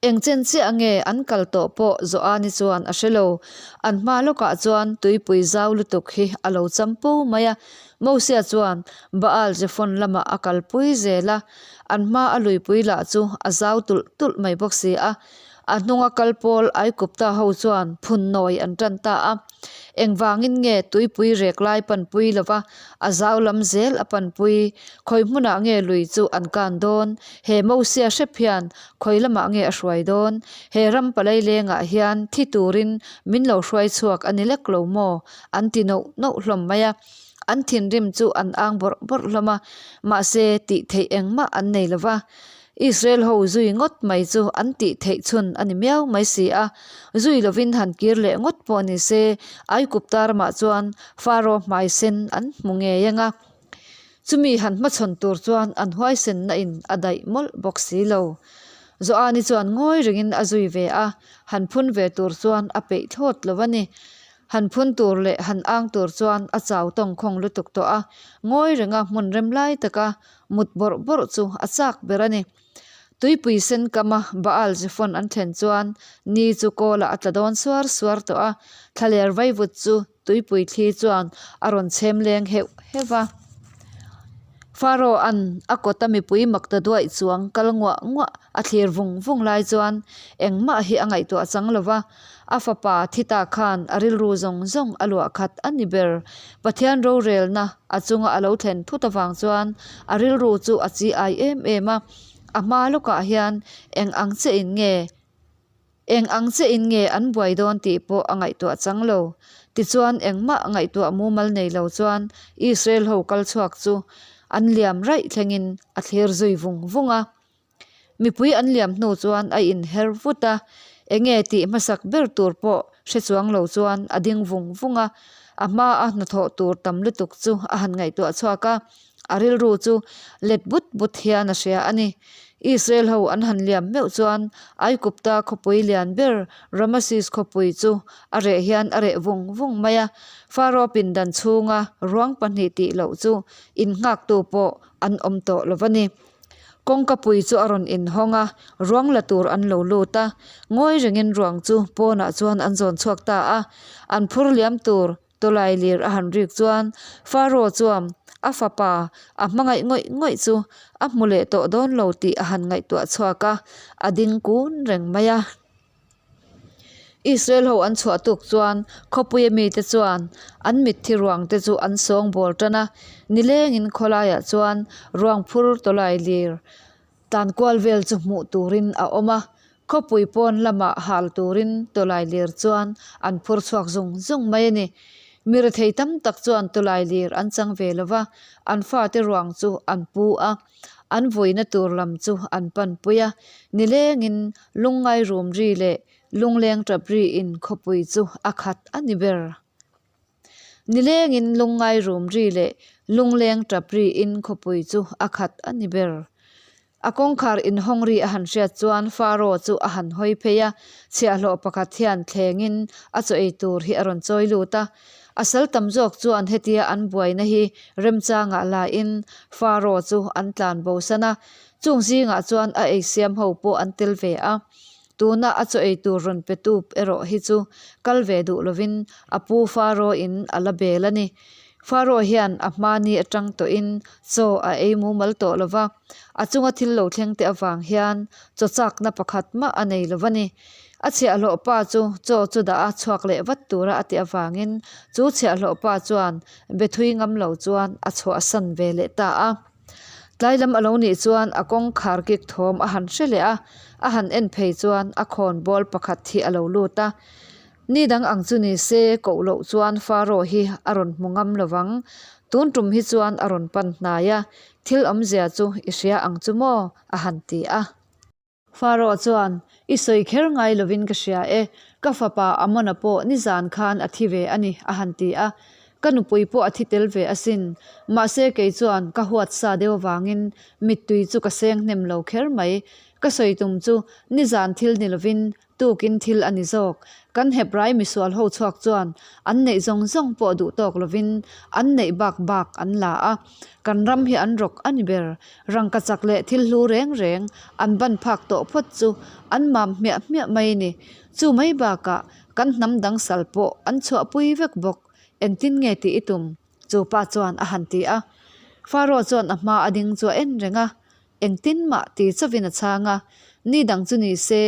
Eng chen chiah nge an kal tawh pawh Joani chuan a hre lo. An hma lawkah chuan tuipui zau lutuk hi a lo cham po mai a, Mosia chuan Baal Zephon lamah a kalpui zel a, an hma a luipui lah chu a zau tulh tulh mai bawk si a. A hnunga kal pawl Aikupta ho chuan phun nawi an tan ta a. Engvangin nge tuipui rek lai panpui lova a zau lam zel a panpui? Khawi hmunah nge lui chu an kan dawn? He Mosia hrep hian khawi lamah nge a hruai dawn? He ram palai lengah hian thi turin min lo hruai chhuak a ni lek lo maw? An ti noh noh hlawm mai a. An thinrim chu an ang bawrh bawrh hlawm a, mahse tih theih engmah an nei lo va. Israel ho zui ngawt mai chu an tih theih chhun a ni miau mai si a, zui lovin han kir leh ngawt pawh ni se Aigupta ramah chuan Faro hmai sen an hmu ngei ang a. Chumi han hmachhawn tur chuan an huaisenna in a daih mawlh bawk si lo. Joani chuan ngawi rengin a zui ve a, han phun ve tur chuan a peih thlawt lo a ni. Han phun tur leh han ang tur chuan a chau tawngkhawng lutuk tawh a, ngawi renga hmun rem lai taka mut bawrh bawrh chu a chak ber a ni. Tuipui sen kama Baal Zephon an thlen chuan ni chu kawlah a tla dawn suar suar tawh a, thlaler vaivut chu tuipui thli chuan a rawn chhem leng heuh heuh va. Pharaoh-a'n a kawta mipui makta duaih chuang kal nguah nguah a thlir vung vung lai chuan engmah hi a ngaihtuah chang lo va, a fapa thi ta khan a rilru zawng zawng a luah khat a ni ber. Pathian rorelna a chunga a lo thlen thut avang chuan a rilru chu a chi ai em em a, a hma lawkah hian eng ang che in nge Eng ang che in nge an buai dawn tih pawh a ngaihtuah chang lo. Tichuan engmah ngaihtuah mumal nei lo chuan Israel ho kal chhuak chu an liam raih thlengin a thlir zui vung vung a. Mipui an liam hnu chuan a inher vut a, enge tih hmasak ber tur pawh hre chuang lo chuan a ding vung vung a, a hmaa hnathawh tur tam lutuk chu a han ngaihtuah chhuak a. A rilru chu let but but hian a hria a ni. Israel ho an han liam meuh chuan Aigupta khawpui lian ber Ramasis khawpui chu a reh hian a reh vung vung mai a. Pharaoh pindan chhunga ruang pahnih tih loh chu innghaktu pawh an awm tawh lo va ni. Kawngkapui chu a rawn inhawng a, ruang la tur an lo lut a. Ngawi rengin ruang chu pawnah chuan an zawn chhuak ta a. An phur liam tur Tawlai lir a han rik chuan Pharaoh chuan a fapa a hmangaih ngawih ngawih chu a hmu leh tawh dawn lo tih a han ngaihtuah chhuak a, a ding kun reng mai a. Israel ho an chhuah tuk chuan khawpuia mite chuan an mitthi ruang te chu an sawng bawl tan a, nilengin khawlaiah chuan ruang phur tawlai lir Tlan kual vel chu hmuh turin a awm a, khawpui pawn lamah hal turin tawlai lir chuan an phur chhuak zung zung mai a ni. Mi rethei tam tak chuan tawlai lir an chang ve lo va, an fate ruang chu an pu a, an vuina tur lam chu an panpui a, nilengin lungngai rum ri leh lungleng tap riin khawpui chu a khat a ni ber. Nilengin lungngai rum ri leh lungleng tap riin khawpui chu a khat a ni ber. A kawngkhar inhawng ri a han hriat chuan Pharaoh chu a han hawi phei a, chhiahhlawh pakhat hian thlengin a chaw ei tur hi a rawn chawi lut a. A sal tam zawk chuan hetia an buaina hi remchangah lain Pharaoh chu an tlan bosan a, chung zingah chuan a eisiam ho pawh an tel ve a. Tuna a chaw ei tur rawn pe tu erawh hi chu kal ve duh lovin a pu Pharaoh in a la bel a ni. Pharaoh hian a hmani atang tawhin chaw a ei mumal tawh lo va, a chunga thil lo thleng te avang hian chaw chakna pakhat mah a nei lo va ni. A chhiahhlawh pa chu chaw chu dah a chhuak leh vat tura a tih avangin chu chhiahhlawh pa chuan be thui ngam lo chuan a chhuahsan ve leh ta a. Tlai lam a lo nih chuan a kawngkhar kik thawm a han hre leh a, a han en phei chuan a khawn bawl pakhat hi a lo lut a. Ni dang ang chu ni se koh loh chuan Pharaoh hi a rawn hmu ngam lo vang. Tun tum hi chuan a rawn pan hnai a, thil awmzia chu i hria ang chu maw? a han ti a. Pharaoh chuan, I sawi kher ngai lovin ka hria e, ka fapa Amona pawh nizan khan a thi ve a ni, a han ti a. Ka nupui pawh a thi tel ve asin. Mahse kei chuan ka huat sa deuh avangin mittui chu ka seng hnem lo kher mai. Ka sawi tum chu nizan thil ni lovin tukin thil a ni zawk. Kan Hebrai misual ho chhuak chuan an neih zawng zawng pawh duh tawk lovin an neih bak bak an la a. Kan ram hi an rawk a ni ber. Rangkachak leh thil hlu reng reng an ban phak tawh phawt chu an mam hmiah hmiah mai a ni. Chu mai bakah kan hnam dang sal pawh an chhuahpui vek bawk. Engtin nge tih i tum? Chu pa chuan a han ti a. Pharaoh chuan a hma a ding chu a en reng a. Engtin mah ti chauhin a chhang a, ni dang chu ni se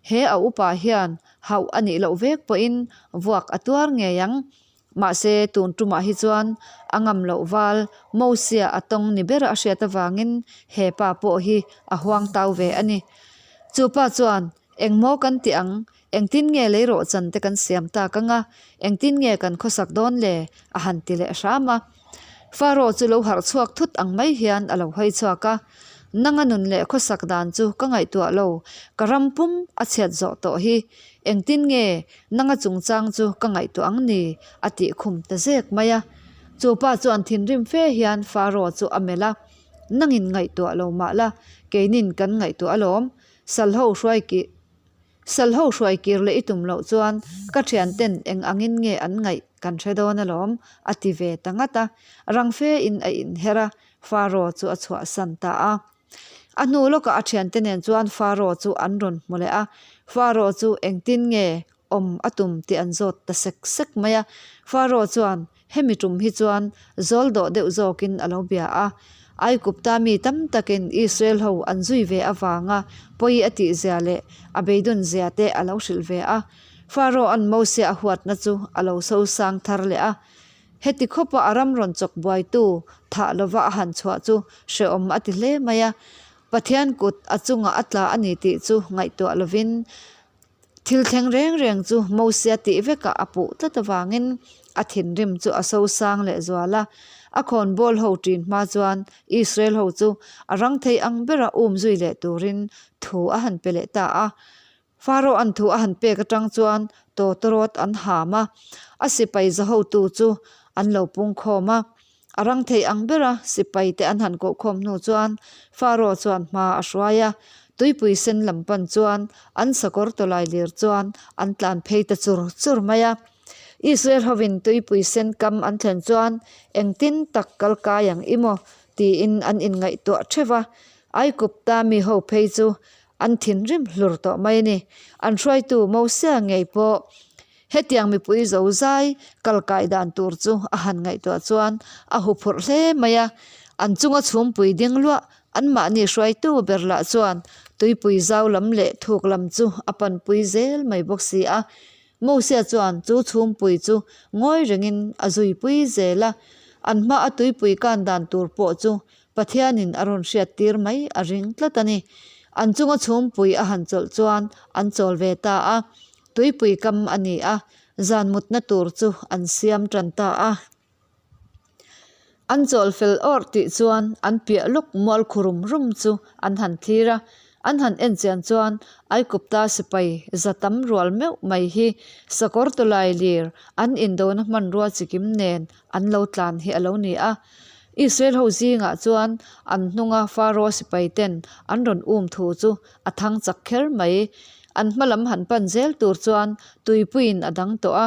he a upa hian hauh a nih loh vek pawhin vuak a tuar ngei ang. Mahse tun tumah hi chuan a ngam loh val Mosia a tawng ni bera a hriat avangin he pa pawh hi a huang tau ve a ni. Chu pa chuan, Engmaw kan ti ang, engtin nge leirawhchan te kan siam tak anga, engtin nge kan khawsak dawn le? a han ti leh hram a. Faro chu lo harh chhuak thut ang mai hian a lo hawi chhuak a, Nanga nun leh khawsak dan chu ka ngaihtuah lo, ka ram pum a chhiat zawh tawh hi. Engtin nge nanga chungchang chu ka ngaihtuah ang ni? a tih khum ta zek mai a. Chu pa chuan thinrim fe hian Faro chu a melh a, Nangin ngaihtuah lo mah la, keinin kan ngaihtuah alawm, Salho hruai kih. Salho hruai kir leh i tum loh chuan ka thianten eng angin nge an ngaih kan hre dawn alawm, a ti ve ta ngat a. Rang fe in a inher a, Faro chu a chhuahsan ta a. A hnu lawkah a thiante nen chuan Faro chu an rawn hmu leh a, Faro chu engtin nge awm a tum tih an zawt ta sek sek mai a. Faro chuan Hemi tum hi chuan zawl dawh deuh zawkin a lo bia a. Aigupta mi tam takin Israel ho an zui ve avanga pawi a tih zia leh a beidawn zia te a lo hrilh ve a. Pharaoh-a'n Mosia a huatna chu a lo sosang thar leh a. Heti khawpa a ram rawn chawk buaitu thah lova a han chhuah chu hrehawm a ti hle mai a. Pathian kut a chungah a tla a ni tih chu ngaihtuah lovin Thil thleng reng reng chu Mosia tih vekah a puh tlat avangin a thinrim chu a sosang leh zual a. A khawnbawl ho ṭin hma chuan Israel ho chu a rang thei ang bera um zui leh turin thu a han pe leh ta a. Pharaoh-a'n thu a han pek aṭang chuan tawtawrawt an ham a, a sipai za hotu chu an lo pung khawm a. A rang thei ang bera sipai te an han kohkhawm hnu chuan Pharaoh chuan hma a hruai a, tuipui sen lam pan chuan an sakawr tawlai lir chuan an tlan phei ta chur chur mai a. Israel hovin tuipui sen kam an thlen chuan engtin tak kal kai ang i maw tiin an inngaihtuah theuh a, Aikupta mi ho phei chu an thinrim hlur tawh mai a ni. An hruaitu Mosia ngei pawh Hetiang mipui zo zai kal kai dan tur chu a han ngaihtuah chuan a huphurh hle mai a, an chunga chhumpui ding luah anmahni hruaitu ber lah chuan tuipui zau lam leh thuk lam chu a panpui zel mai bawk si a. Mosia chuan chu chhumpui chu ngawi rengin a zuipui zel a, an hmaa tuipui kan dan tur pawh chu Pathianin a rawn hriattir mai a ring tlat a ni. An chunga chhumpui a han chawlh chuan an chawl ve ta a, tuipui kam a ni a, zan mutna tur chu an siam tan ta a. An chawl fel awrh tih chuan an piah lawk mual khu rum rum chu an han thlir a, an han en chian chuan Aikupta sipai za tam rual meuh mai hi sakawr tawlai lir an indona hmanrua chikim nen an lo tlan hi a lo ni a. Israel ho zingah chuan an hnunga Pharaoh sipai ten an rawn um thu chu a thang chak kher mai. An hma lam han pan zel tur chuan tuipuiin a dang tawh a,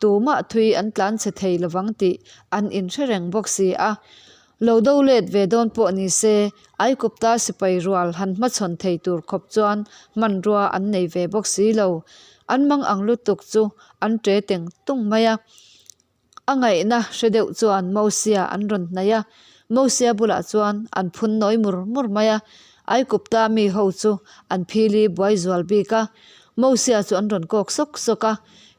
tumah thui an tlan chhe thei lovang tih an inhre reng bawk si a. Lo do let ve dawn pawh ni se, Aikupta sipai rual han hmachhawn thei tur khawp chuan hmanrua an nei ve bawk si lo. An mang ang lutuk chu an ṭe teng tung mai a. A ngaihna hre deuh chuan Mosia an rawn hnaih a, Mosia bulah chuan an phun nawi mur mur mai a. Aikupta mi ho chu an phili buai zual bik a, Mosia chu an rawn kawk sawk sawk a.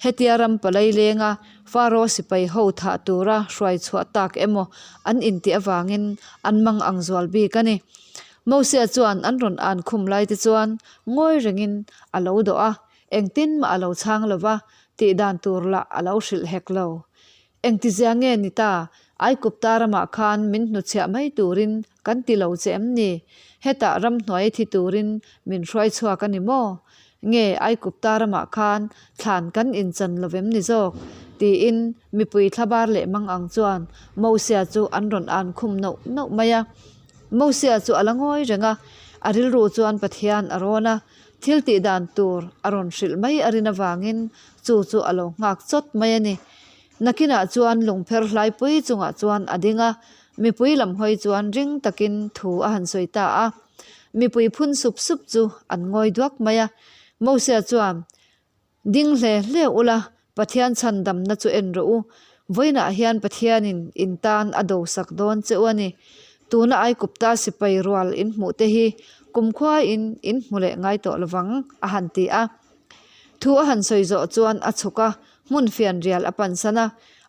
Hetia ram palai lenga Faro sipai ho thah tura hruai chhuah tak emaw an intih avangin an mang ang zual bik a ni. Mosia chuan an rawn an khum lai te chuan ngawi rengin a lo dawh a, Engtin mah a lo chhang lo va, tih dan tur lah a lo hrilh hek lo. Engtizia nge ni ta, Aikupta ramah khan min hnuchhiah mai turin kan ti lo che em ni? Hetah ramhnuai thi turin min hruai chhuak a ni maw? Nge Aikupta ramah khan thlan kan inchan lo vem ni zawk? tiin mipui thlabar leh mang ang chuan Mosia chu an rawn an khum nauh nauh mai a. Mosia chu a la ngawi reng a, a rilru chuan Pathian a rawn a. Thil tih dan tur a rawn hrilh mai a rin avangin chu chu a lo nghak chawt mai a ni. Nakinah chuan lungpher hlaipui chungah chuan a ding a, mipui lam hawi chuan ring takin thu a han sawi ta a. Mipui phun sup sup chu an ngawi duak mai a. Mosia chuan, Ding hle hle ula, Pathian chhandamna chu en rawh u. Vawiinah hian Pathianin in tan a dosak dawn che u a ni. Tuna Aikupta sipai rual in hmuh te hi kumkhuain in hmu leh ngai tawh lovang, a han ti a. Thu a han sawi zawh chuan a chhuk a, hmun fianrial a pansan a.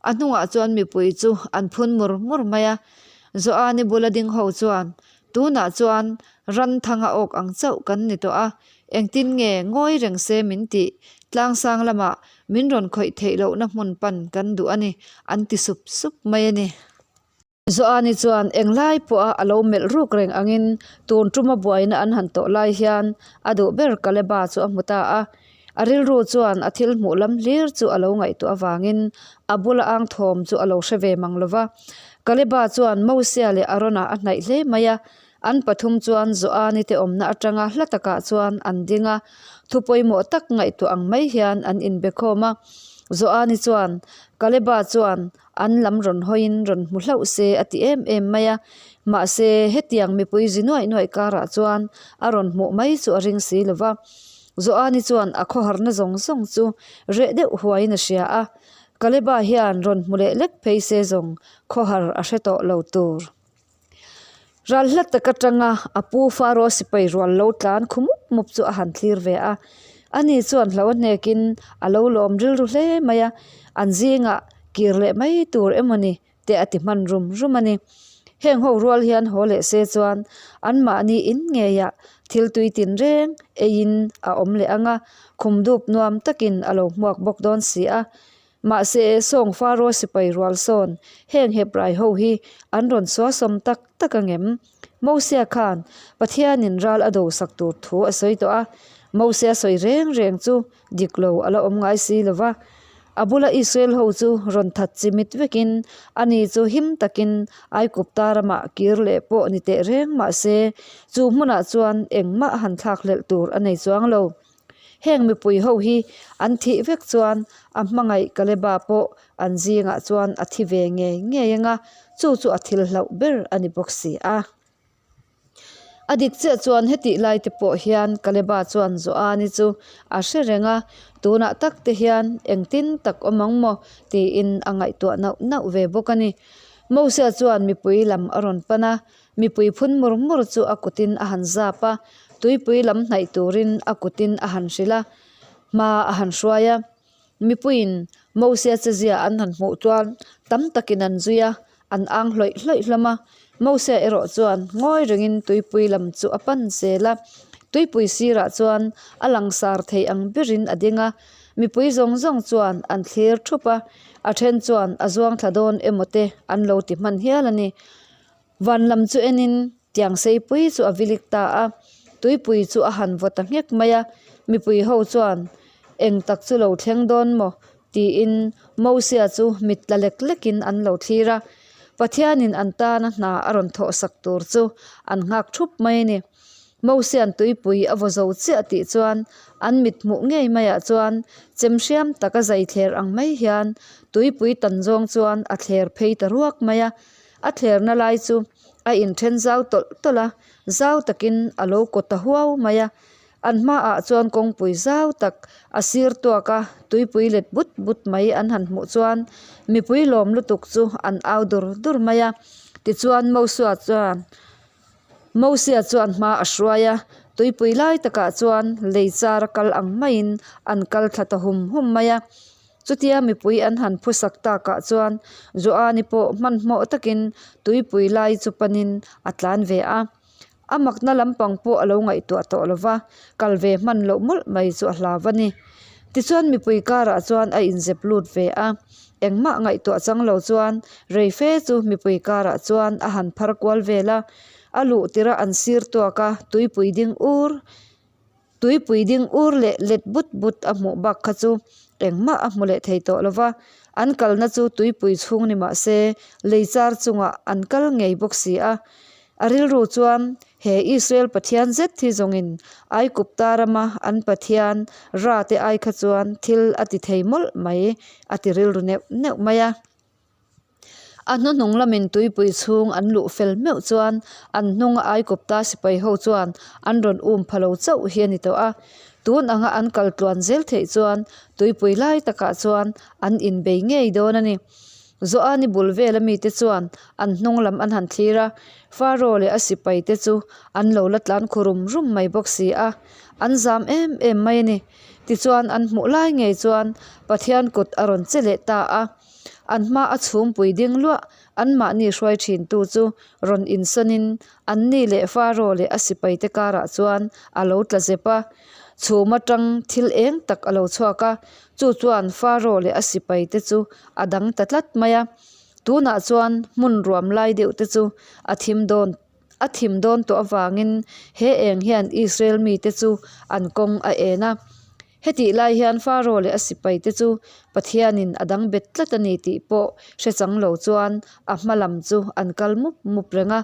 A hnungah chuan mipui chu an phun mur mur mai a. Joani bula ding ho chuan, Tunah chuan ran thanga awk ang chauh kan ni tawh a, Engtin nge ngawi reng se min tih? Tlangsang lamah min rawn khawih theih lohna hmun pan kan duh a ni, an ti sup sup mai a ni. Joani chuan englai pawha a lo melh ruk reng angin tun tuma buaina an han tawh lai hian a duh ber Kaleba chu a hmu ta a. A rilru chuan a thil hmuh lam hlir chu a lo ngaihtuah avangin a bula ang thawm chu a lo hre ve mang lo va. Kaleba chuan Mosia leh Arona a hnaih hle mai a, an pathum chuan Joani te awmna atanga hla takah chuan an ding a, thu pawimawh tak ngaihtuah ang mai hian an inbe khawm a. Joani chuan Kaleba chuan An lam rawn hawiin rawn hmu hlauh se a ti em em mai a, mahse hetiang mipui zi nuaih nuaih karah chuan a rawn hmuh mai chu a ring si lo va. Joani chuan a khawharna zawng zawng chu reh deuh huaiin a hria a, Kaleba hian rawn hmu leh lek phei se zawng khawhar a hre tawh lo tur. Ral hla tak atanga a pu Faro sipai rual lo tlan khu mup mup chu a han thlir ve a, ani chuan hlo a hnekin a lo lawm rilru hle mai a, an zingah kir leh mai tur emawni te a ti hman rum rum a ni. Heng ho rual hian haw leh se chuan anmahni in ngeiah thil tui tinreng eiin a awm leh ang a, khum dup nuam takin a lo hmuak bawk dawn si a. Mahse, sawng Faro sipai rual sawn heng Hebrai ho hi an rawn suasawm tak tak ang em? Mosia khan Pathianin ral a do sak tur thu a sawi tawh a, Mosia sawi reng reng chu dik lo a la awm ngai si lo va. A bula Israel ho chu rawn that chimit vekin ani chu him takin Aigupta ramah kir leh pawh ni teh reng mahse, chu hmunah chuan engmah han thlakhlelh tur a nei chuang lo. Heng mipui ho hi an thih vek chuan a hmangaih Kaleba pawh an zingah chuan a thi ve ngei ngei anga, chu chu a thil hlauh ber a ni bawk si a. A dik chiah chuan hetih lai te pawh hian Kaleba chuan Joani chu a hre reng a, tunah tak te hian engtin tak awm ang maw tiin a ngaihtuah nauh nauh ve bawk a ni. Mosia chuan mipui lam a rawn pan a, Mipui phun mur mur chu a kutin a han zap a, tuipui lam hnaih turin a kutin a han hrilh a, hma a han hruai a. Mipuiin Mosia chezia an han hmuh chuan tam takin an zui a, an ang hlawih hlawih hlawm a. Mosia erawh chuan ngawi rengin tuipui lam chu a pan zel a, tuipui sirah chuan a langsar thei ang berin a ding a. Mipui zawng zawng chuan an thlir thup a, a then chuan a zuang thla dawn emaw te an lo ti hman hial a ni. Van lam chu enin tiang seipui chu a vilik ta a, tuipui chu a han vaw ta nghek mai a, mipui ho chuan eng tak chu lo thleng dawn maw tiin Mosia chu mit tla lek lekin an lo thlir a, Pathianin an tana hna a rawn thawh sak tur chu an nghak thup mai a ni. Mosia'n tuipui a vaw zo chiah tih chuan an mit hmuh ngei maiah chuan chem hriam taka zai thler ang mai hian tuipui tan zawng chuan a thler phei ta ruak mai a, A thlerna lai chu a inthen zau tawlh tawlh a, zau takin a lo kaw ta huau mai a. An hmaah chuan kawngpui zau tak a sir tuak a, tuipui let but but mai an han hmuh chuan mipui lawm lutuk chu an au dur dur mai a. Tichuan Mosua chuan Mosia chuan hma a hruai a, tuipui lai takah chuan lei char a kal ang maiin an kal thla ta hum hum mai a. Chutia mipui an han phusak takah chuan Joani pawh hmanhmawh takin tuipui lai chu panin a tlan ve a. A makna lampang pawh a lo ngaihtuah tawh lo va, kal ve hman loh mawlh mai chu a hlau a ni. Tichuan mipui karah chuan a inzep lut ve a, engmah ngaihtuah chang lo chuan rei fe chu mipui karah chuan a han phar kual vel a, a luh tirh a an sir tuak a, tuipui ding ur. Tuipui ding ur leh let but but a hmuh bak kha chu engmah a hmu leh thei tawh lo va, an kalna chu tuipui chhung ni mah se lei char chungah an kal ngei bawk si a. A rilru chuan he Israel Pathian zet hi zawngin Aigupta rama an Pathian Ra te ai kha chuan thil a ti thei mawlh mai a ti rilru neuh neuh mai a. A hnuhnung lamin tuipui chhung an luh fel meuh chuan an hnunga Aigupta sipai ho chuan an rawn um pha lo chauh hi a ni tawh a. Tun anga an kal tluan zel theih chuan tuipui lai takah chuan an inbei ngei dawn a ni. Joani bul vela mite chuan an hnung lam an han thlir a, Faro leh a sipai te chu an lo la tlan khu rum rum mai bawk si a, an zam em em mai a ni. Tichuan an hmuh lai ngei chuan Pathian kut a rawn che leh ta a. An hma a chhungpui ding luah anmahni hruai thintu chu rawn insawnin anni leh Faro leh a sipaite karah chuan a lo tla zep a. Chhum atang thil eng tak a lo chhuak a, chu chuan Faro leh a sipaite chu a dang ta tlat mai a. Tunah chuan hmun ruam lai deuh te chu a thim dawn a thim dawn tawh avangin he eng hian Israel mite chu an kawng a en a. Hetih lai hian Faro leh a sipai te chu Pathianin a dang bet tlat a ni tih pawh hre chang lo chuan a hma lam chu an kal mup mup reng a.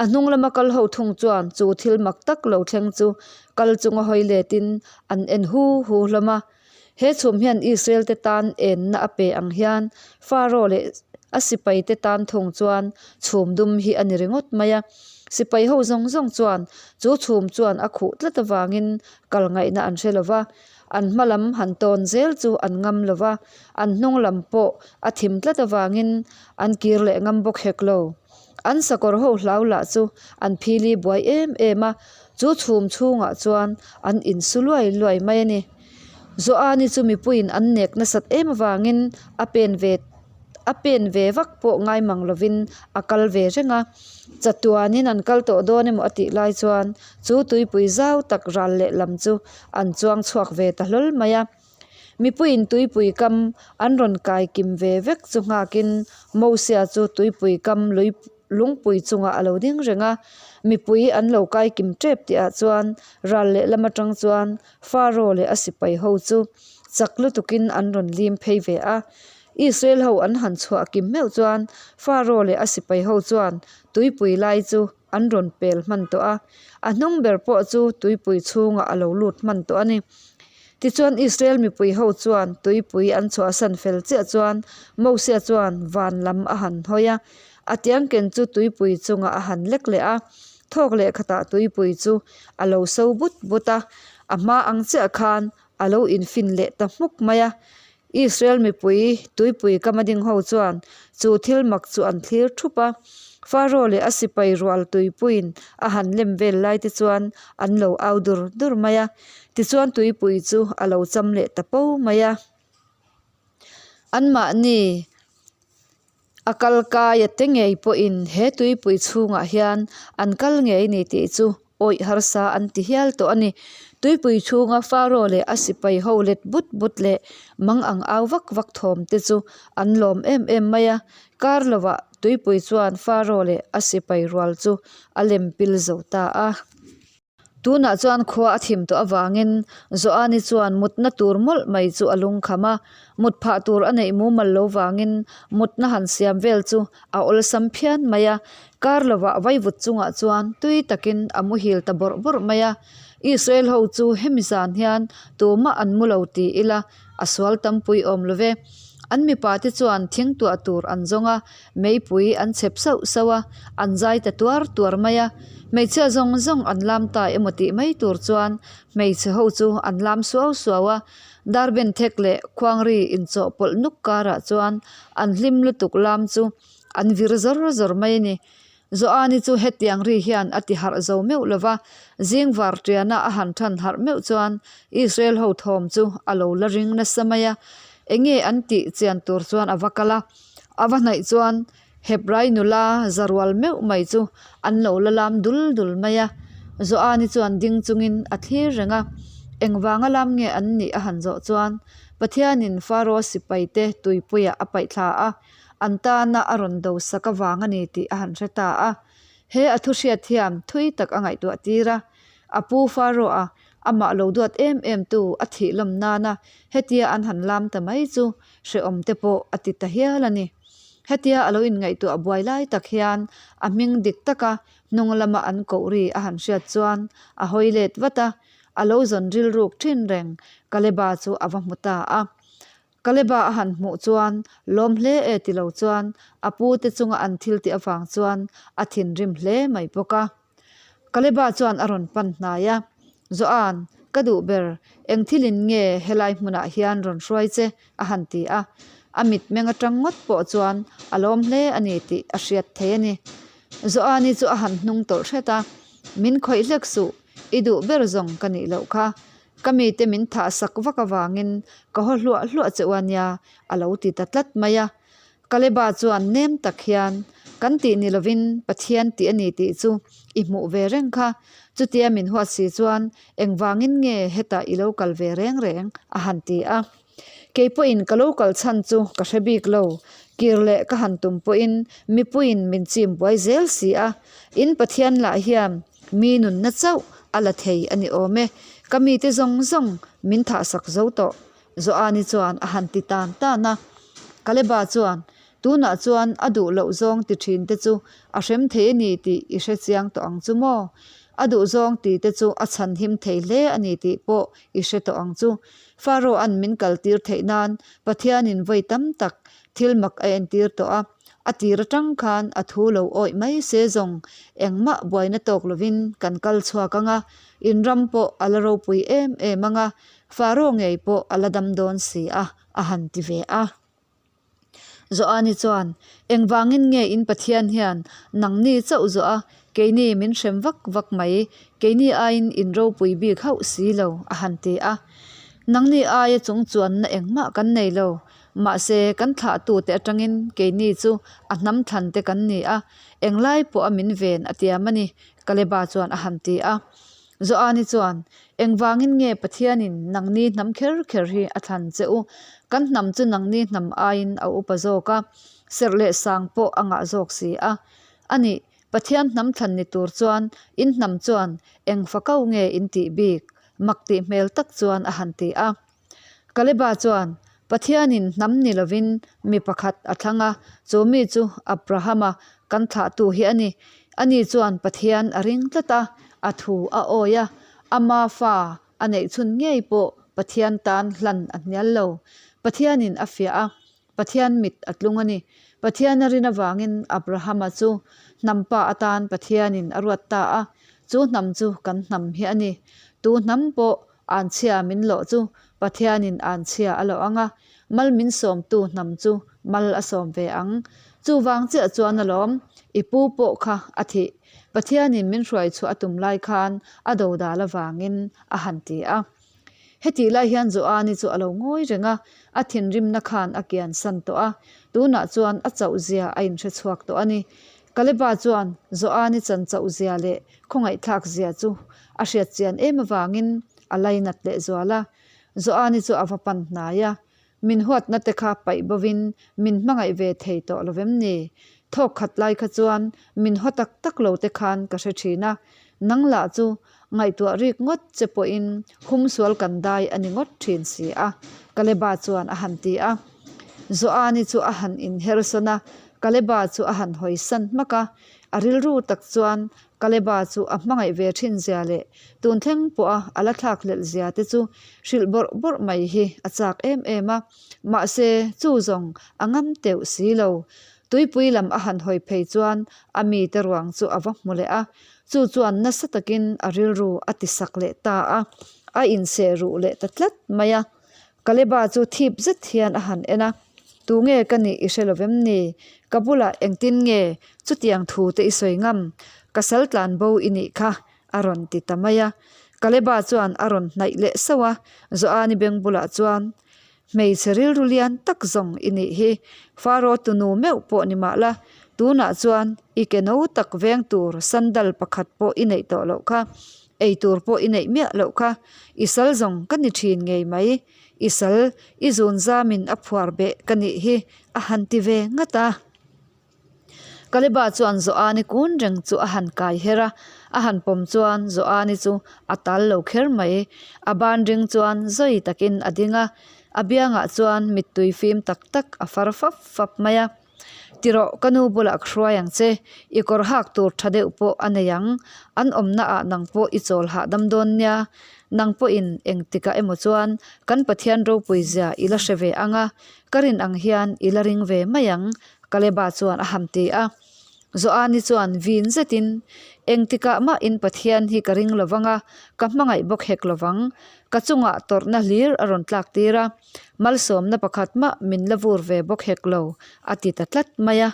A hnung lama kal ho thung chuan chu thil mak tak lo thleng chu kal chunga hawi letin an en hu hu hlawm a. He chhum hian Israel te tan enna a pe ang hian Faro leh a sipai te tan thung chuan chhum dum hi a ni ringawt mai a. Sipai ho zawng zawng chuan chu chhum chuan a khuh tlat avangin kal ngaihna an hre lo va, an hma lam han tawn zel chu an ngam lo va, an hnung lam pawh a thim tlat avangin an kir leh ngam bawk hek lo. An sakawr ho hlau lah chu an phili buai em em a, chu chhum chhungah chuan an insu luai luai mai a ni. Joani chu mipuiin an nek nasat em avangin a pen ve a pen ve vak pawh ngai mang lovin a kal ve reng a. Chatuanin an kal tawh dawn emaw a tih lai chuan chu tuipui zau tak ral lehlam chu an chuang chhuak ve ta hlawl mai a. Mipuiin tuipui kam an rawn kai kim ve vek chu nghakin Mosia chu tuipui kam lui lungpui chungah a lo ding reng a. Mipui an lo kai kim tep tihah chuan ral lehlam atang chuan Faro leh a sipai ho chu chak lutukin an rawn lim phei ve a. Israel ho an han chhuah kim meuh chuan Faro leh a sipai ho chuan tuipui lai chu an rawn pel hman tawh a, a hnung ber pawh chu tuipui chhungah a lo lut hman tawh a ni. Tichuan Israel mipui ho chuan tuipui an chhuahsan fel chiah chuan Mosia chuan van lam a han hawi a, a tiangken chu tuipui chungah a han lek leh a, thawk leh khatah tuipui chu a lo so but but a, a hma ang chiah khan a lo infin leh ta hmuk mai a. Israel mipui tuipui kama ding ho chuan chu thil mak chu an thlir thup a, Faro leh a sipai rual tuipuiin a han lem vel lai te chuan an lo au dur dur mai a, tichuan tuipui chu a lo cham leh ta po mai a. Anmahni A kal kaia te ngei pawhin he tuipui chhungah hian an kal ngei ni tih chu awih harsa an ti hial tawh a ni. Tuipui chhunga Faro leh a sipai ho let but but leh mang ang au vak vak thawm te chu an lawm em em mai a. Kar lovah tuipui chuan Faro leh a sipai rual chu a lem pil zo ta a. Tunah chuan khua a thim tawh avangin Joani chuan mutna tur mawlh mai chu a lungkham a, mut phah tur a neih mumal lo vangin mutna han siam vel chu a awlsam phian mai a. Kar lovah vaivut chungah chuan tui takin a muhil ta bawrh bawrh mai a. Israel ho chu hemi zan hian tumah an mu lo ti ila a sual tampui awm lo ve. An mipa te chuan thing tuah tur an zawng a, meipui an chhep sauh sauh a, an zai ta tuar tuar mai a. Hmeichhia zawng zawng an lam ta emaw tih mai tur chuan hmeichhe ho chu an lam suau suau a, darben thek leh khuangri inchawhpawlh nuk karah chuan an hlim lutuk lam chu an vir zawr zawr mai a ni. Joani chu hetiang ri hian a ti harh zo meuh lo va, zing var tiana a han than harh meuh chuan Israel ho thawm chu a lo la ring nasa mai a, enge an tih chian tur chuan a va kal a, a va hnaih chuan Hebrai nula za rual meuh mai chu an lo la lam dul dul mai a, Joani chuan ding chungin a thlir reng a, engvanga lam nge an nih a han zawh chuan Pathianin Faro sipaite tuipuiah a paihthla a, An tana a rawn do sak avang a ni tih a han hre ta a. He a thu hriat hian thui tak a ngaihtuah tir a. A pu Pharaoh-a amah lo duat em em tu a thih lawm nana hetia an han lam ta mai chu hrehawm te pawh a ti ta hial a ni. Hetia a lo inngaihtuah buai lai tak hian a hming dik taka hnung lama an koh ri a han hriat chuan a hawi let vat a, a lo zawn rilruk thin reng Kaleba chu a va hmu ta a. Kaleba a han hmuh chuan lawm hle e ti lo chuan a pu te chunga an thil tih avang chuan a thinrim hle mai bawk a. Kaleba chuan a rawn pan hnai a, Joan, ka duh ber, eng thilin nge helai hmunah hian rawn hruai che? a han ti a. A mitmeng atang ngawt pawh chuan a lawm hle a ni tih a hriat thei a ni. Joani chu a han hnung tawlh hret a, Min khawih hlek suh, i duh ber zawng ka nih loh kha. Ka mite min thah sak vak avangin ka haw hluah hluah che u a nia, a lo ti ta tlat mai a. Kaleba chuan nem tak hian, Kan tih ni lovin Pathian tih a ni tih chu i hmuh ve reng kha. Chutia min huat si chuan engvangin nge hetah i lo kal ve reng reng? a han ti a. Kei pawhin ka lo kal chhan chu ka hre bik lo. Kir leh ka han tum pawhin mipuiin min chim buai zel si a, in Pathian lah hian mi nunna chauh a la thei a ni awm e, ka mite zawng zawng min thahsak zo tawh, Joani chuan a han ti tan tan a. Kaleba chuan, Tunah chuan a duh loh zawng ti thin te chu a hrem thei a ni tih i hre chiang tawh ang chu maw? A duh zawng ti te chu a chhan him thei hle a ni tih pawh i hre tawh ang chu. Pharaoh-a'n min kaltir theih nan Pathianin vawi tam tak thil mak a entir tawh a, a tir atang khan a thu lo awih mai se zawng engmah buaina tawk lovin kan kal chhuak ang a, in ram pawh a la ropui em em ang a, Pharaoh ngei pawh a la dam dawn si a, a han ti ve a. Joani chuan, Engvangin nge in Pathian hian nangni chauh zawh a, keini min hrem vak vak mai, keini aiin in ropui bik hauh si lo, a han ti a. Nangni aia chung chuanna engmah kan nei lo, mahse kan thlahtute atangin keini chu a hnam thlante kan ni a, englai pawha min ven a tiam a ni, Kaleba chuan a han ti a. Joani chuan, Engvangin nge Pathianin nangni hnam kher kher hi a thlan che u? Kan hnam chu nangni hnam aiin a upa zawk a, serh leh sang pawh a ngah zawk si a. A nih, Pathian hnam thlan ni tur chuan in hnam chuan eng fakau nge in tih bik? Mak tih hmel tak chuan a han ti a. Kaleba chuan, Pathianin hnam ni lovin mi pakhat a thlang a, chu mi chu Abrahama kan thlahtu hi a ni. Ani chuan Pathian a ring tlat a, a thu a awi a, ama fa a neih chhun ngei pawh Pathian tan hlan a hnial lo. Pathianin a fiah a, Pathian mit a tlung a ni. Pathian a rin avangin Abrahama chu hnam pa atan Pathianin a ruat ta a, chu hnam chu kan hnam hi a ni. Tu hnam pawh Anchhia min lawh chu Pathianin anchhia a lawh ang a, mal min sawmtu hnam chu mal a sawm ve ang. Chuvang chiah chuan alawm, i pu pawh kha a thih. Pathianin min hruai chhuah a tum lai khan a dodal avangin a han ti a. Hetih lai hian Joani chu a lo ngawi reng a, a thinrimna khan a kian san tawh a, tunah chuan a chauh zia a inhre chhuak tawh a ni. Kaleba chuan Joani chan chauh zia leh khawngaihthlak zia chu a hriat chian em avangin a lainat leh zual a. Joani chu a va pan hnai a, Min huatna te kha paih bovin min hmangaih ve thei tawh lo vem ni? Thawk khat lai kha chuan min haw tak tak lo te khan ka hre thin a, nang lah chu ngaihtuah rik ngawt che pawhin humsual kan dai a ni ngawt thin si a, Kaleba chuan a han ti a. Joani chu a han inhersawn a, Kaleba chu a han hawisan hmak a, a rilru tak chuan Kaleba chu a hmangaih ve thin zia leh tun thleng pawha a la thlak hlelh zia te chu hrilh bawrh bawrh mai hi a chak em em a, mahse chu zawng a ngam teuh si lo. Tuipui lam a han hawi phei chuan a mite ruang chu a va hmu leh a, chu chuan nasa takin a rilru a ti sak leh ta a, a inseh ruh leh ta tlat mai a. Kaleba chu thip zet hian a han en a, Tunge ka nih i hre lovem ni? Ka bulah engtin nge chutiang thu te i sawi ngam? Ka sal tlan bo i nih kha, a rawn ti ta mai a. Kaleba chuan a rawn hnaih leh sauh a, Joani beng bulah chuan, Hmeichhe rilru lian tak zawng i nih hi, Faro tunu meuh pawh ni mah la, tunah chuan i ke no tak veng tur sandal pakhat pawh i neih tawh loh kha. Ei tur pawh i neih miah loh kha, i sal zawng ka ni thin ngei mai. I sal, i zun zamin a phuar beh ka nih hi a han ti ve ngat a. Kaleba chuan Joani kun reng chu a han kai her a, a han pawm chuan Joani chu a tal lo kher mai. A ban ring chuan zawi takin a ding a, a biangah chuan mittui fim tak tak a far fap fap mai a. Ti rawh, ka nu bulah ka hruai ang che, i kawr hak tur tha deuh pawh a nei ang, an awmna ah nang pawh i chawl hahdam dawn nia, nang pawhin engtikah emaw chuan kan Pathian ropui zia i la hre ve ang a, ka rin ang hian i la ring ve mai ang, Kaleba chuan a ham ti a. Joani chuan vin zetin, Engtikah mah in Pathian hi ka ring lovang a, ka hmangaih bawk hek lovang, ka chungah tawrhna hlir a rawn tlak tir a, malsawmna pakhat mah min la vur ve bawk hek lo, a ti ta tlat mai a.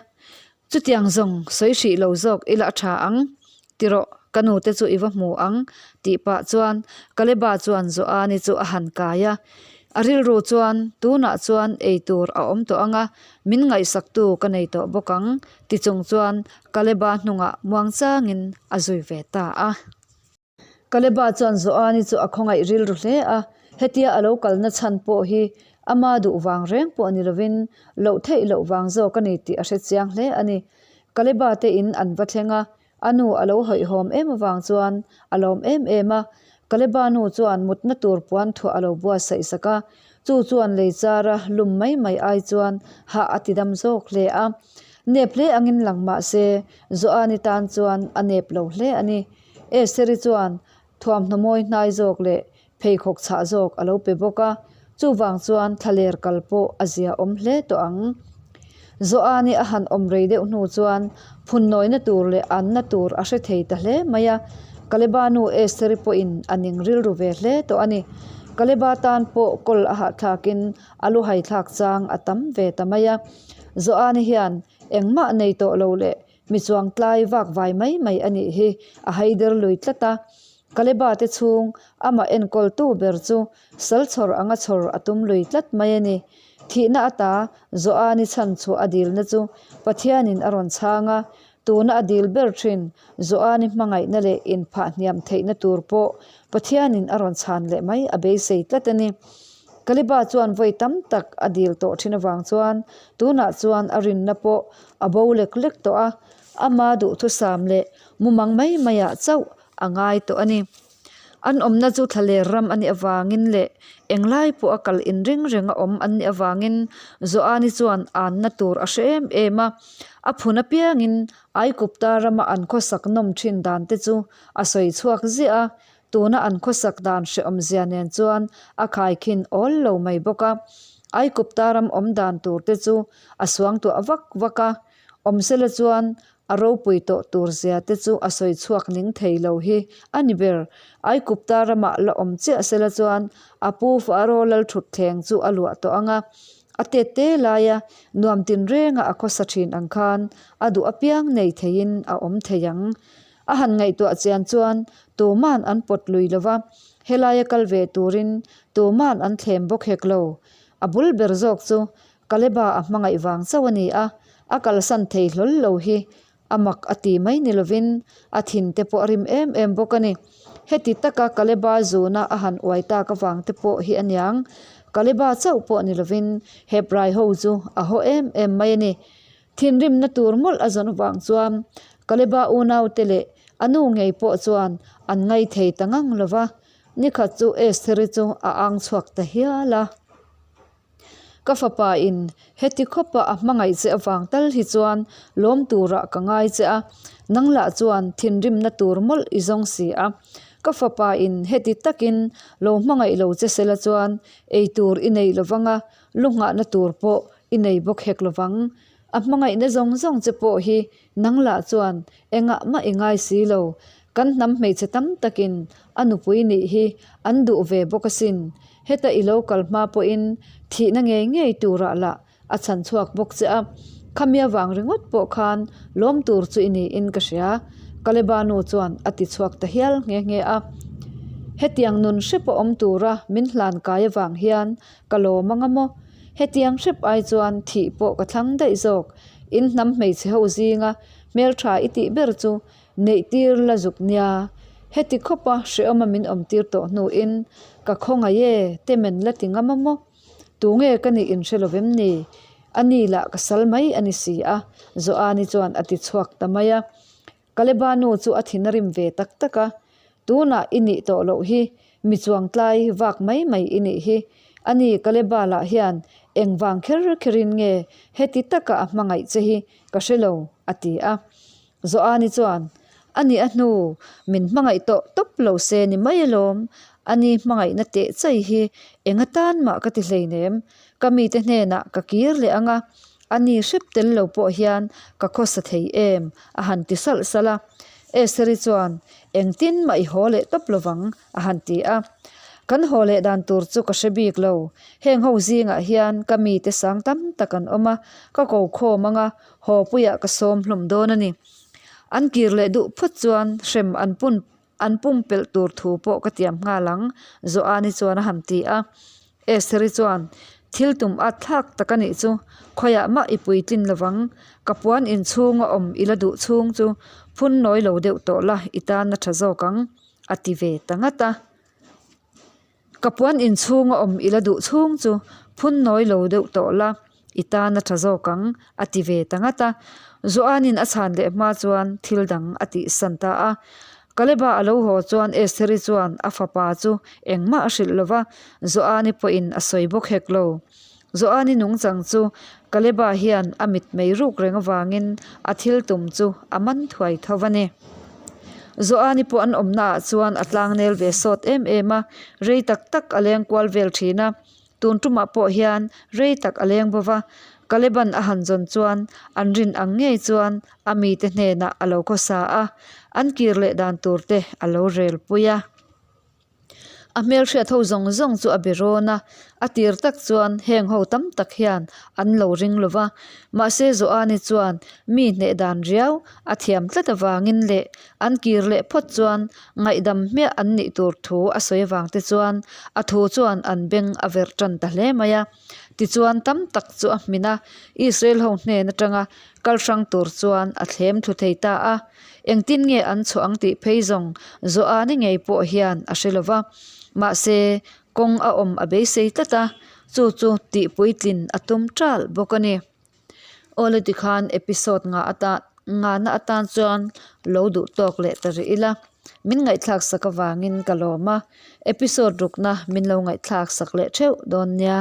Chutiang zawng sawi hrih lo zawk ila a tha ang, ti rawh, ka nute chu i va hmu ang, tih pah chuan Kaleba chuan Joani chu a han kai a. A rilru chuan, Tunah chuan ei tur a awm tawh ang a, min ngaihsaktu ka nei tawh bawk ang, ti chung chuan Kaleba hnungah muangchangin a zui ve ta a. Kaleba chuan Joani chu a khawngaih rilru hle a, hetia a lo kalna chhan pawh hi Ama duh vang reng pawh ni lovin loh theih loh vang zawk a ni tih a hre chiang hle a ni. Kaleba te in an va thleng a, a nu a lo hawihhawm em avang chuan a lawm em em a. Kaleba nu chuan mutna tur puan thuah a lo buatsaih sak a, chu chuan lei chara lum mai mai ai chuan hah a ti dam zawk hle a. Nep hle angin lang mah se, Joani tan chuan a nep lo hle a ni. Estheri chuan thuamhnaw mawi hnai zawk leh pheikhawk chhah zawk a lo pe bawk a, chuvang chuan thlaler kal pawh a zia awm hle tawh ang. Joani a han awm rei deuh hnu chuan phunnawina tur leh anna tur a hre thei ta hle mai a, Kaleba nu Estheri pawhin a ning rilru ve hle tawh a ni. Kaleba tan pawh kawl a hahthlakin a luhai thlak chang a tam ve ta mai a, Joani hian engmah nei tawh lo leh Mi chuang tlai vak vai mai mai a nih hi, a haider lui tlat a. Kaleba te chhung amah enkawltu ber chu sal chhawr anga chhawr a tum lui tlat mai a ni. Thihna ata Joani chhan chhuah a dilna chu Pathianin a rawn chhang a, tuna a dil ber thin Joani hmangaihna leh inphah hniam theihna tur pawh Pathianin a rawn chhan leh mai a beisei tlat a ni. Kaleba chuan vawi tam tak a dil tawh thin avang chuan tunah chuan a rinna pawh a bo lek lek tawh a, ama duhthusam leh mumang mai maiah chauh a ngai tawh a ni. An awmna chu thlaler ram a nih avangin leh englai pawh a kal inring renga awm an nih avangin Joani chuan anna tur a hre em em a, a phun apiangin Aikupta rama an khawsak nawm thin dan te chu a sawi chhuak ziah a, Tuna an khawsak dan hrehawmzia nen chuan a khaikhin awl lo mai bawk a. Aikupta ram awm dan tur te chu a suangtuah vak vak a, awmsela chuan a ropui tawh tur zia te chu a sawi chhuak ning thei lo hi a ni ber. Aikupta ramah la awm chiah sela chuan a pu Faro lalthutthleng chu a luah tawh ang a, a tet te laia nuam tinrenga a khawsa thin ang khan a duh apiang nei theiin a awm thei ang. A han ngaihtuah chian chuan tuman an pawt lui lo va, helaia kal ve turin tuman an thlem bawk hek lo. A bul ber zawk chu Kaleba a hmangaih vang chauh a ni a, a kalsan thei hlawl lo hi a mak a ti mai ni lovin a thin te pawh a rim em em bawk a ni. Heti taka Kaleba zuna a han uai tak avang te pawh hi a niang, Kaleba chauh pawh ni lovin Hebrai ho chu a haw em em mai a ni. Thinrimna tur mawlh a zawn avang chuan Kaleba unaute leh a nu ngei pawh chuan an ngaithei ta ngang lo va, nikhat chu Estheri chu a ang chhuak ta hial a. Ka fapa in heti khawpa a hmangaih che avang tal hi chuan lawm turah ka ngai che a, nang lah chuan thinrimna tur mawlh i zawng si a. Ka fapa in heti takin lo hmangaih lo che sela chuan eitur i nei lovang a, lu nghahna tur pawh i nei bawk hek lovang. A hmangaihna zawng zawng che pawh hi nang lah chuan engah mah i ngai si lo. Kan hnam hmeichhe tam takin a nupui nih hi an duh ve bawk asin. Heta i lo kal hma pawhin thihna ngei ngei turah lah a chhan chhuak bawk che a. Khami avang ringawt pawh khan lawm tur chu i niin ka hria. Kaleba nu chuan a ti chhuak ta hial nghe nghe a. Hetiang nun hrep a awm tura min hlan kai avang hian Ka lawm anga maw? Hetiang hrep ai chuan thih pawh ka thlang daih zawk. In hnam hmeichhe ho zinga hmeltha i tih ber chu neih tir la zuk nia. Heti khawpa hrehawma min awm tir tawh hnuin ka khawngaih e, temen la ti ngam a maw? Tunge ka nih inhre lo vem ni? A ni lah ka sal mai a ni si a, Joani chuan a ti chhuak ta mai a. Kaleba nu chu a thin a rim ve tak tak a, Tunah i nih tawh loh hi, mi chuangtlai vak mai mai i nih hi. Ani Kaleba lah hian engvang kher kherin nge heti taka a hmangaih che hi ka hre lo, a ti a. Joani chuan, Ani a hnu, min hmangaih tawh tawp lo se ni mai alawm, ani hmangaihna teh chai hi eng atan mah ka ti hleinem, Ka mite hnenah ka kir leh ang a, a ni hrep tel lo pawh hian ka khawsa thei em? a han ti salh salh a. Estheri chuan, Engtin mah i haw leh tawp lovang, a han ti a. Kan haw leh dan tur chu ka hre bik lo. Heng ho zingah hian ka mite sang tam tak an awm a, ka ko khawm ang a, haw puiah ka sawm hlawm dawn a ni. An kir leh duh phawt chuan hrem an pun An pumpelh tur thu pawh ka tiam nghal ang, Joani chuan a han ti a. Estheri chuan, Thil tum at thlak tak a nih chu, khawiah mah i puitlin lovang, ka puan inchhunga awm i la duh chhung chu phun nawi lo deuh tawh la, i tan a tha zawk ang, a ti ve ta ngat a. Ka puan inchhunga awm i la duh chhung chu Phun nawi lo deuh tawh la, i tan a tha zawk ang, a ti ve ta ngat a. Joanin a chhan leh hma chuan thil dang a tihsan ta a. Kaleba a lo haw chuan Estheri chuan a fapa chu engmah a hrilh lo va, Joani pawhin a sawi bawk hek lo. Joani nungchang chu Kaleba hian a mitmei ruk reng avangin a thil tum chu a man thuai tho a ni. Joani pawh an awmnaah chuan a tlangnel ve sawt em em a, rei tak tak a leng kual vel thin a. Tun tumah pawh hian rei tak a leng bo va, Kaleban a han zawn chuan an rin ang ngei chuan a mite hnenah a lo khawsa a, an kir leh dan tur te a lo rel pui a. A hmelhriat ho zawng zawng chu a be rawn a, a tir tak chuan heng ho tam tak hian an lo ring lo va, mahse Joani chuan mi hneh dan riau a thiam tlat avangin leh an kir leh phawt chuan ngaihdam hmiah an nih tur thu a sawi avang te chuan a thu chuan an beng a verh tan ta hle mai a. Tichuan tam tak chu a hmin a, Israel ho hnen atanga kal hrang tur chuan a thlem thlu thei ta a. Engtin nge an chhuah ang tih phei zawng Joani ngei pawh hian a hre lo va. Mahse, kawng a awm a beisei tlat a, chu chu tihpuitlin a tum ṭalh bawk a ni. Awle tikhan episode nga atan ngahna atan chuan lo duh tawk leh ta rih ila. Min ngaihthlak sak avangin ka lawm a, episode rukna min lo ngaihthlak sak leh theuh dawn nia.